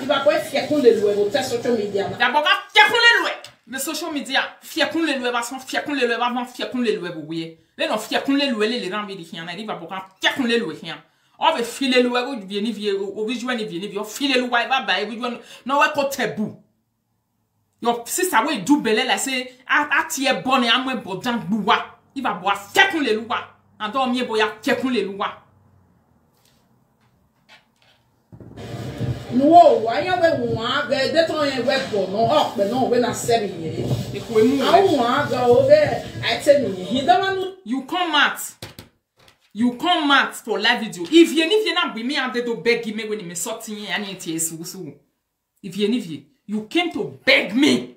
if I go fiẹkun lele uwa, if I go social media. Ìbàbọ̀ ká fiẹkun lele uwa. The social media, fiẹkun lele uwa, bá sọ fiẹkun lele uwa, bá fiẹkun lele uwa, bó wẹ. Lẹ́nu fiẹkun lele uwa, lele rán mi di khian, na, ìbàbọ̀ ká fiẹkun lele uwa khian. Ọ vbe fi lele uwa, vbe vie ni vie, o, ovbi iju ẹre ni vie ni vie, ọ fi lele uwa, eva ba, ovbi iju ẹre, ne ọ wẹ ko tẹbu. Your sister wey do belle like say, a, a tie ẹbọ ne a mu ẹbọ dan gbe uwa. Ìbàbọ̀ a fiẹkun lele uwa. And ọ miẹn ẹbọ ya fiẹkun lele uwa. Ne uwa, iran vbe wan ghẹ de tọn rẹn wẹ ẹbọ nọ, ọkpẹ nọ wẹ na sẹ vbe yẹn. Ekhue mu a wẹ. Wan ghẹ o vbe a te ni hin dama nu. You come out. You come out for live video. Ivie ne ivie na bu imi a de do beg me wẹ ne mẹ sọtin iran, a ni tie ẹre sughunsughu. Ivie ne ivie, you came to beg me.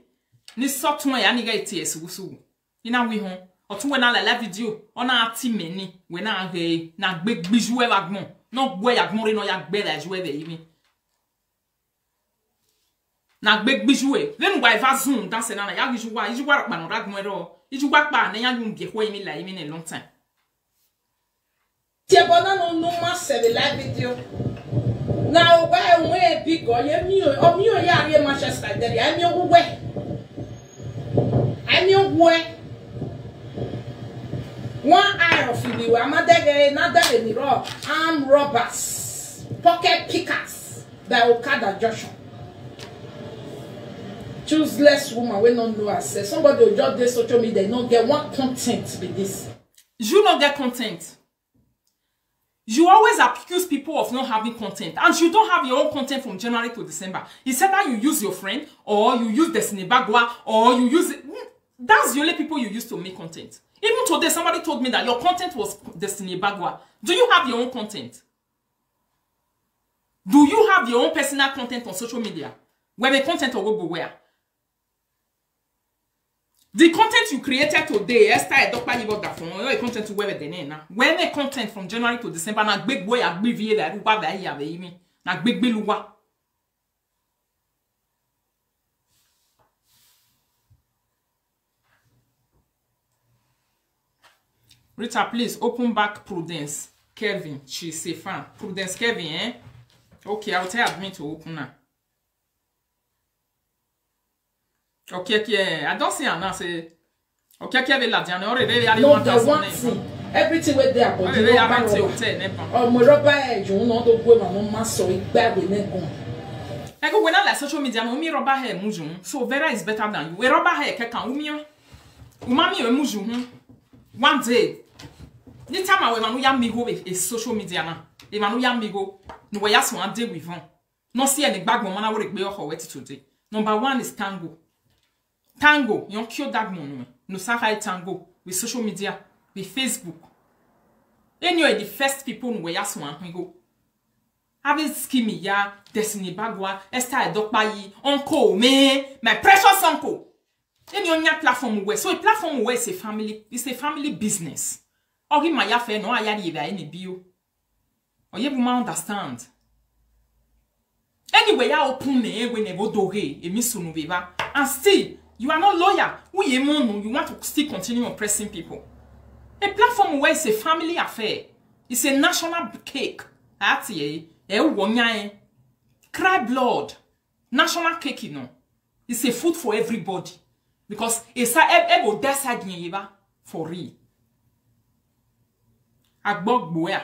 Ne I sọtin iran, a ni ghẹ tie ẹre sughunsughu. I na wẹ họn, ọtẹn wẹ na la live video, ọ na tie mẹ ni, wẹ na ghẹ na gbe gbe iju ẹre vbe agbọn, ne ọ gu ẹre ya agbọn rre ne ọ ya gbe ẹre la iju ẹre vbe ẹrinmwi. Na gbe gbe iju ẹre, vbene uwa eva zun dan sẹ na, na ya ghi iju uwa, iju uwa rhọkpa ne ọ rre agbọn ẹre rrọọ, iju uwa kpa ne iran yu biẹ ekhue ẹrinmwi la ẹrinmwi nẹ long time. Tie ẹbọ na ne unu ma sẹ vbe live video. Na uwa ẹwẹn big ọ ye miẹn, ọ miẹn ọ ya rrie Manchester Derby, a miẹn uwẹ. A miẹn uwẹ. One eye of Ibi, wa ma dẹghe, na dẹghe ni rrọọ, armed robbers, pocket pickers, by Okada Junction. Useless woman wey no know herself. Somebody will just dey social media, e no get one content be this. You no get content. You always accuse people of not having content, and you don't have your own content from January to December. It's either you use your friend, or you use Destiny Ibagwa, or you use, that's the only people you use to make content. Even today, somebody told me that your content was Destiny Ibagwa. Do you have your own content? Do you have your own personal content on social media? Wẹ mwẹ content or wo bo where? The content you created today, Esther Edokpayi Vodafone, your content to where the name now. Wẹ mwẹ content from January to December, na gbe gbe ya gbe vie la, ru ba ba ya vbe mi. Na gbe gbe lu uwa. Rita, please open back Prudence Kevin. She's a fan. Prudence Kevin, eh? Okay, I'll tell admin to open her. Okay, okay, I don't see her now. Say, okay, okay, they la Diana already. They are no, the one thing. Everything wey dey about the rubber, rubber. Ọmọ rubber ẹ jù náà tó gbé màmú má sọ ìgbà ìwé náà gan. Ẹ kò wẹ náà like social media náà, mi rubber hair mu jù. So Vera is better than you. Wẹ rubber hair kẹkàn, u mi, u ma mi mu jù hun. One day, ni time wẹ manu ya mi go e social media na. E manu ya mi go. No wẹ ya so one day we vọn. No see any gbagbo man wẹ gbe ọkọ wẹ ti today. Number one is Tango. Tango, yon kio dagmo nu. No sa khai Tango with social media, with Facebook. Eni of the first people nu wẹ ya so an go. Have a scheme ya, Destiny Ibagwa, Esther Edokpayi, uncle me, my precious uncle. Eni onya platform wẹ. So a platform wẹ is a family, it's a family business. Ọ ghi ma ya fẹ nọ, a ya rhie vbe eni bio. Ọ ye bu ma understand. Anyway, ya open ne we ne vo do ghe, emi sunu vbe va. And still, you are not loyal. Who ye monu, you want to still continue oppressing people. A platform where it's a family affair. It's a national cake. Ati e, e wo nya e. Cry blood. National cake, you know. It's a food for everybody. Because it's a, e, e go that side yen yeba for real. Agbogbo ya.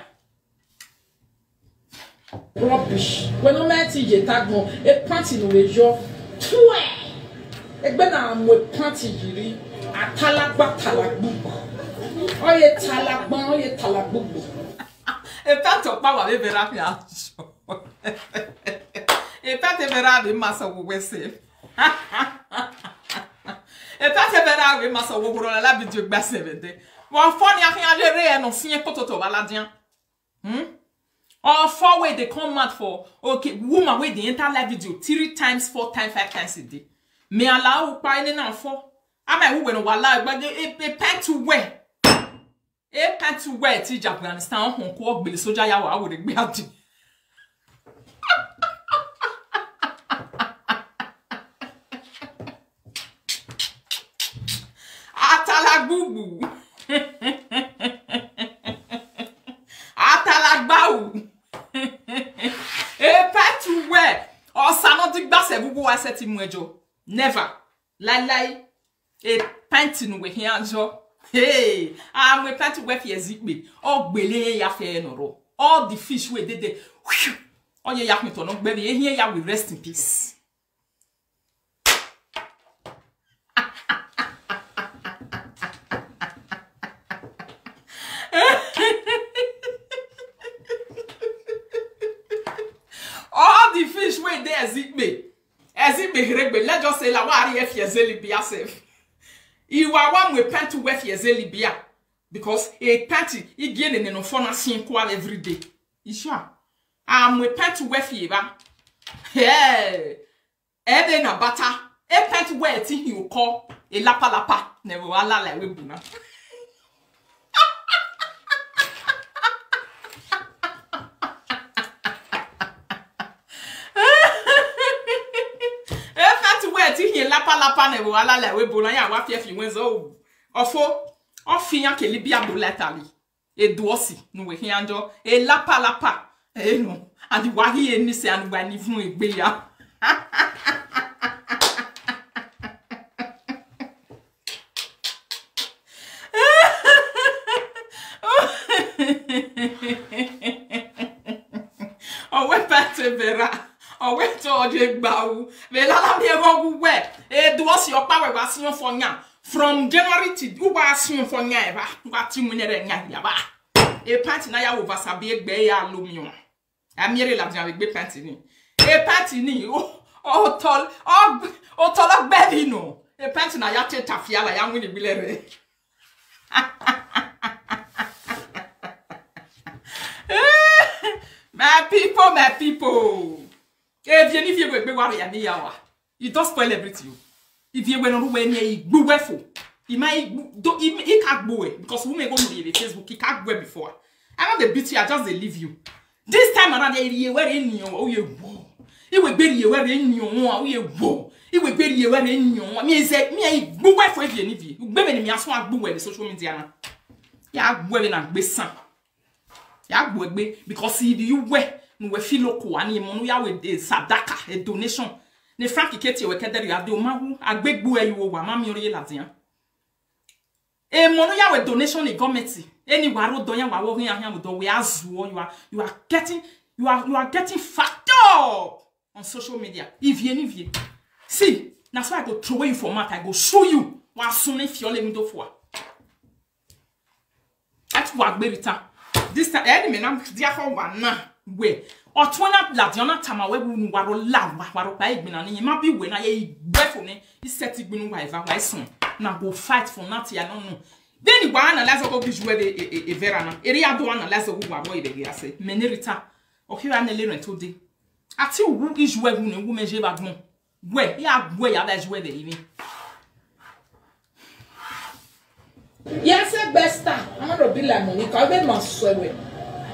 Rubbish. Wẹ ne ọ ma ti ye ta gbọn, e panty ne u vbe yọ. Tue! Egbe na mu e panty yi rri, a talagba talagbugbu. Ọ ye talagba, ọ ye talagbugbu. E panty ọkpa wa vbe vbe ra khian yọ. E panty vbe ra vbe ma sẹ wo wẹ se. E panty vbe ra vbe ma sẹ wo wo rọ la video gba sẹ vbe de. Wa fọ ni a khian ye rre ẹ nọ fiẹn kpototo vbe ladian. Hmm? Or four wey dey come out for, okay, woman wey dey enter live video three times, four times, five times a day. Me ala u pa ene na fọ. Ama wu wẹ no wa la gba e, e, e pant wẹ. E pant wẹ ti ja Afghanistan, hon ko gbele soja ya wa were gbe adi. Ugbu. Atalagba u. Epẹnti uwẹ, ọsa ne ọ digba sẹ vbe uwu a sẹtin mu ẹjọ. Never. Laelae. Epẹnti ne uwẹ khian yọ. Hey, a mu epẹnti uwẹ fi ẹzẹ ikpe. Ọ gbele ya fi ẹre nọ rrọọ. All the fish wey dey there, ọ ye ya khin otọ ne ọ gbe vbe, ehiẹn ya we rest in peace. All the fish wey dey Ezikpe, Ezikpe Heregbe, let's just say la wa rrie fi ẹzẹ Libya sef. I wa wa mu epẹnti uwẹ fi ẹzẹ Libya, because epẹnti i gie nene ne ọ fọ na siẹn kua every day. I sure. A mu epẹnti uwẹ fi evba. Hey. Ẹvbo na bata, epẹnti uwẹ ti hin okọ, elapalapa ne ẹvbo wa lala ẹvbo ebo na. Epẹnti uwẹ ti hin elapalapa ne ẹvbo wa lala ẹvbo ebo na, ya wa fi ẹfi wẹn zẹ o. Ọfo, ọ fi iran ke Libya gbe la Italy. Eduosi ne uwẹ khian yọ, elapalapa, ẹ nọ, and wa ghi eni sẹ, and wa ni vun egbe ya. Ọ wẹ pẹnti vbe ra, ọ wẹ te ọ je gba u, vbe lala miẹn ẹghẹ ọghe uwẹ, Eduosi ọkpa wẹ wa siẹn ọfọ yan. From January till uwa siẹn ọfọ yan evba, uwa ti winna ẹre yan ya evba. Epẹnti na ya wo vbe Asabi egbe ya lo miẹn ọẹn. A miẹn rre ladian vbe egbe epẹnti ni. Epẹnti ni, o, otọ, ọ, otọ lọ gbe vbe nọ. Epẹnti na ya te tafia la ya winna igbele rre. My people, my people. Evie ne ivie wẹ egbe wa rhia ni ya wa. It don spoil everything o. Ivie wẹ ne ọ rre uwẹ ni, i gbe uwẹ fo. I ma i gbu, do, i, i ka gbe uwẹ, because women go mu rhie vbe Facebook, i ka gbe uwẹ before. I no dey beat you, I just dey leave you. This time around, I rhie wẹ rre ni o, u ye wo. I wẹ egbe rhie wẹ rre ni o, u ye wo. I wẹ egbe rhie wẹ rre ni o. Mi eze, mi i gbe uwẹ fo Evie ne ivie. Ugbe mwẹ ne mi a sua gbe uwẹ vbe social media na. Ya gbe uwẹ vbe na gbe san. Ya gbe egbe, because i rhie uwẹ ne uwẹ fi loko a ni emọ ne u ya wẹ, eh, sadaka, eh, donation. Ne Frank ke tie wẹ kẹdẹrriọ a de, ọ ma wu, a gbe egbe uwẹ ye uwa, ma miẹn ọre ye ladian. Emọ ne u ya wẹ donation ne government, eni wa rre odọ yan, wa wẹ ọghe iran khian vbe odọ, wẹ a zuọ, you are, you are getting, you are, you are getting fucked up on social media. Ivie ne ivie. See, na so I go throw away you for mouth, I go show you. Wa sun ne fiọlẹ window fua. Ẹtu wa gbe vbe ta. This time, ẹni mẹ na dia khọ wa na wẹ. Ọtuẹn na ladian na tama wẹ vbe unu wa rọ la wa, wa rọ kpa egbe na ni, ma bi wẹ na ye igbe fo nẹ, i sẹtin gbinu wa eva, wa i sọn. Na go fight for nothing, I don't know. Then wa analyze ọghe obiju ẹvbo, e, e, e, evẹra na. Erriọ a do analyze ọghe uwa vbọ ivbe ghe a sẹ. Mẹ ne rita. Ọ khe ra nẹ le rẹn to de. A te wu iju ẹvbo ne wu mẹ je vbe agbọn. Wẹ, ya gu ya vbe iju ẹvbo ivbi. Ya sẹ gbe Esther, I want to be like Monica. Ọ be ma sẹ wẹ.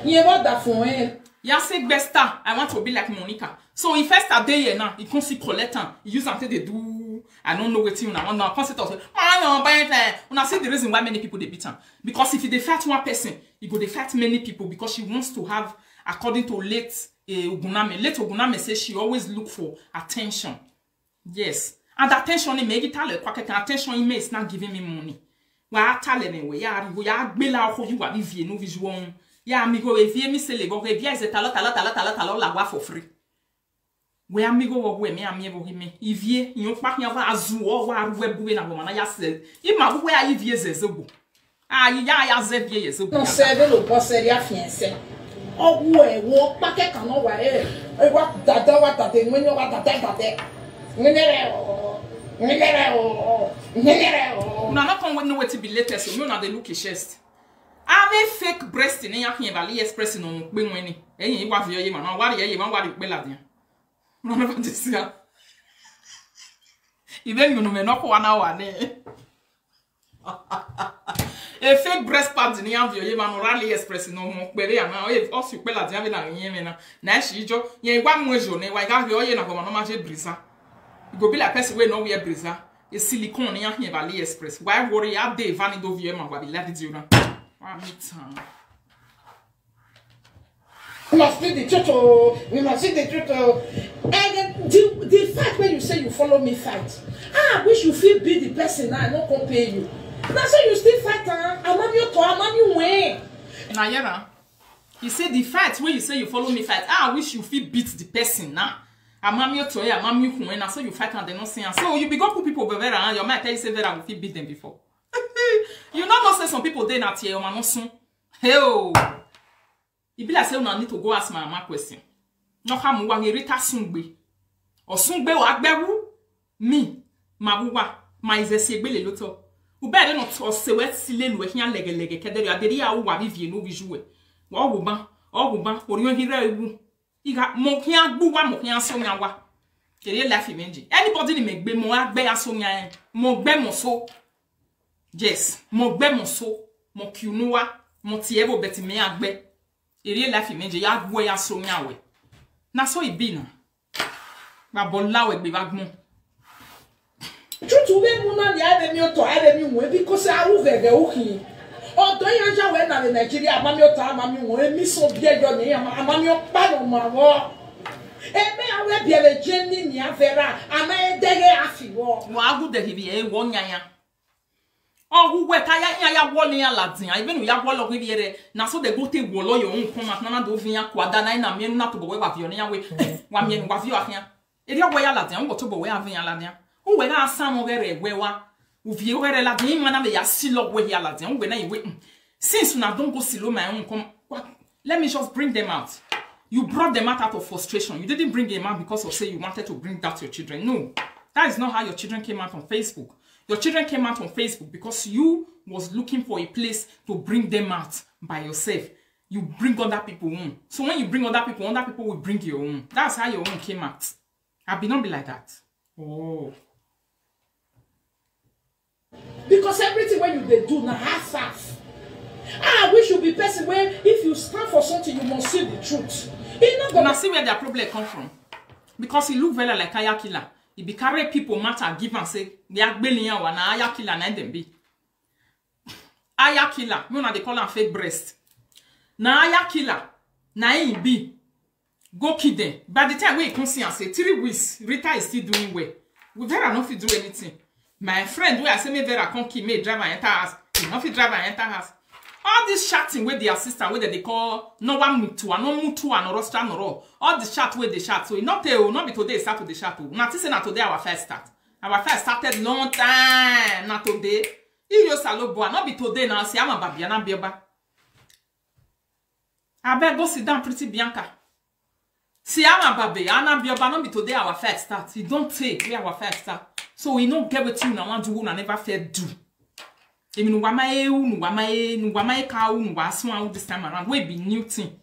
Iye vbe ọdafẹn ẹn. Ya sẹ gbe Esther, I want to be like Monica. So if Esther dey here now, he come see collect am, he use am take dey do, I don't know wetin una wan do. Come sit up say, "Ma yan ba ẹ." Una see the reason why many people dey beat am. Because if he dey fight one person, he go dey fight many people because she wants to have, according to late, eh, Oguname. Late Oguname say she always look for attention. Yes. And attention ni mẹ ghi ta lẹ kua kẹkan, attention ni mẹ is not giving me money. Wa ta lẹ mẹ wẹ, ya rhie igho, ya gbele okhuo ye uwa vbe Ivie ne uvbi iju ọnrẹn. Ya miẹn igho vbe Ivie, mi sele vbe ọghe Ivie, ẹzẹ talọ, talọ, talọ, talọ, talọ, la wa for free. Wẹ a miẹn igho vbe ọghe mẹ, a miẹn vbe ọghe mẹ. Ivie, irẹn ọkpa khian wa zuọ, wa ru ẹbu vbe na, wẹ ma na ya sẹ. I ma wu wẹ a ye Ivie zẹ zogbo. A ye ya, ya zẹ Ivie ye zogbo. Nọ sẹ vbe lobọ sẹ rria fiẹn sẹ. Ọ wu ẹre, wẹ ọkpa kẹkan nọ wa, e, e wa dada, wa dada, ẹwẹn ni wa dada, dada. Ẹwẹn nẹrẹ o, ẹwẹn nẹrẹ o, ẹwẹn nẹrẹ o. Una no come know wetin be latest o, me una dey look e chest. Avbe fake breast ne iran khian vbe AliExpress ne ọ mu kpe wẹn ni. Ẹyin wa viọ ye emwa na, wa rhie ye emwa, wa rhie ukpe ladian. Una never dey see am. I vbe miẹn unu mwẹ nọkhua na wa nẹ. E fake breast pad ne iran viọ ye emwa ne ọ rre AliExpress ne ọ mu kpe vbe ana, ọ si ukpe ladian vbe na ghi yẹn mwẹ na. Na ẹ si jọ, yẹn wa mu ezo nẹ, wa gha ghe ọ ye na, ọmwa ne ọ ma je brazier. You go be like person wey no wear brazier. A silicone ne iran khian vbe AliExpress. Why worry? A de eva ni do viọ ma wa vbe live video na. Wa miẹn tan. We must speak the truth, oh. We must speak the truth, oh. And then the, the fight when you say you follow me fight, I wish you fit beat the person now, I no come pay you. Na so you still fight am, a ma miẹn otọ, a ma miẹn uwẹn. Na yẹra. He say the fight wey you say you follow me fight, I wish you fit beat the person now. A ma miẹn otọ, a ma miẹn uwẹn, na so you fight am, dem no see am. So you be go put people be Vera, and your mind tell you say Vera go fit beat them before. You no know say some people dey na tie your mama sun. Hey oh. E be like say una need to go ask my mama question. No kha mu wa ghe Rita sungbe. Ọ sungbe wa gbe wu. Mi, ma wu wa, ma ize si egbe lele otọ. U bẹghe ne ọ se wẹ si lele uwẹ khian lẹghẹlẹghẹ kẹdẹrriọ, a deghẹ a ru uwa vbe ivie ne ovbi iye uwẹ. Wa ọ wu ban, ọ wu ban, orhiọn ghi rre wu. I gha, mẹ ọ khian gbe uwa, mẹ ọ khian sẹ owian uwa. Erriọ life imẹ je. Anybody ni mẹ gbe, mẹ ọ gha gbe ya sẹ owian ẹn. Mẹ ọ gbe mẹ ọ so. Yes, mẹ ọ gbe mẹ ọ so. Mẹ ọ ki unu uwa, mẹ ọ tie ẹvbo, but mẹ ya gbe. Erriọ life imẹ je, ya gbe uwa ya sẹ owian uwẹ. Na so e be na. Vbe abọ la wẹ gbe vbe agbọn. Tutu vbe mu na nia, a vbe miẹn otọ, a vbe miẹn uwẹn, because a ru vbe ẹghẹ ukhin. Ọdọ iran ya wẹ na vbe Nigeria, a ma miẹn otọ, a ma miẹn uwẹn, emi sẹ obiẹ yọ ne iran, a ma miẹn ọkpa ne ọ ma vbọ. Emẹ a wẹ biẹ vbe Germany nia Vera, a ma dẹghe a fi vbọ. Wa gu dẹghe vbe ẹre, wọ yan yan. Ọ gu wẹ ta ya, iran ya wọlọ iran ladian, even u ya wọlọ ghi vbiẹ rẹ, na so de go te wọlọ yọ uhunmwu kọma, na na do viọ iran kua da na, na miẹn na tobọ wẹ wa viọ ne iran wẹ, wa miẹn ne uwa viọ akhian. Erriọ wẹ ya ladian, uwẹ tobọ wẹ a viọ iran ladian. Uwẹ gha sa mwẹ ọghẹrẹ wẹ wa, u viọ ọghẹrẹ ladian, ima na vbe ya silọ wẹ hia ladian, uwẹ na i wẹ, mm. Since una don go silo ma uhunmwu kọma, wa, let me just bring them out. You brought them out out of frustration. You didn't bring them out because of say you wanted to bring that your children. No, that is not how your children came out on Facebook. Your children came out on Facebook because you was looking for a place to bring them out by yourself. You bring other people own. So when you bring other people, other people will bring your own. That's how your own came out. I be not be like that. Oh. Because everything wey you dey do na half half. Ah, I wish you be person wey, if you stand for something, you must see the truth. E no go. Una see where their problem come from. Because e look very like Aya Killer. E be carry people matter give am say, they are gbele yan wa, na Aya Killer na dem be. Aya Killer, me una dey call am fake breast. Na Aya Killer, na him be. Go kill them. By the time wey e come see am say three weeks, Rita is still doing well. We Vera no fit do anything. My friend wey I say make Vera come kill, make e drive am enter house, e no fit drive am enter house. All this shouting wey the assistant wey dem dey call no one mutua, no mutua, no rosta, no ro. All the shout wey dey shout, so e no tey o, no be today e start to dey shout o. Una think say na today our fight start? Our fight started long time, na today. Iyo Saloboa, no be today na, say I'm a baby, and I'm Bioba. Abeg go sit down, pretty Bianca. See, I'm a baby, and I'm Bioba, no be today our fight start. E don tey wey our fight start. So e no get wetin una wan do, una never fair do. Emi ne uwa ma he ru, ne uwa ma he, ne uwa ma he ka ru, ne uwa suẹn ru this time around. Wey be new thing.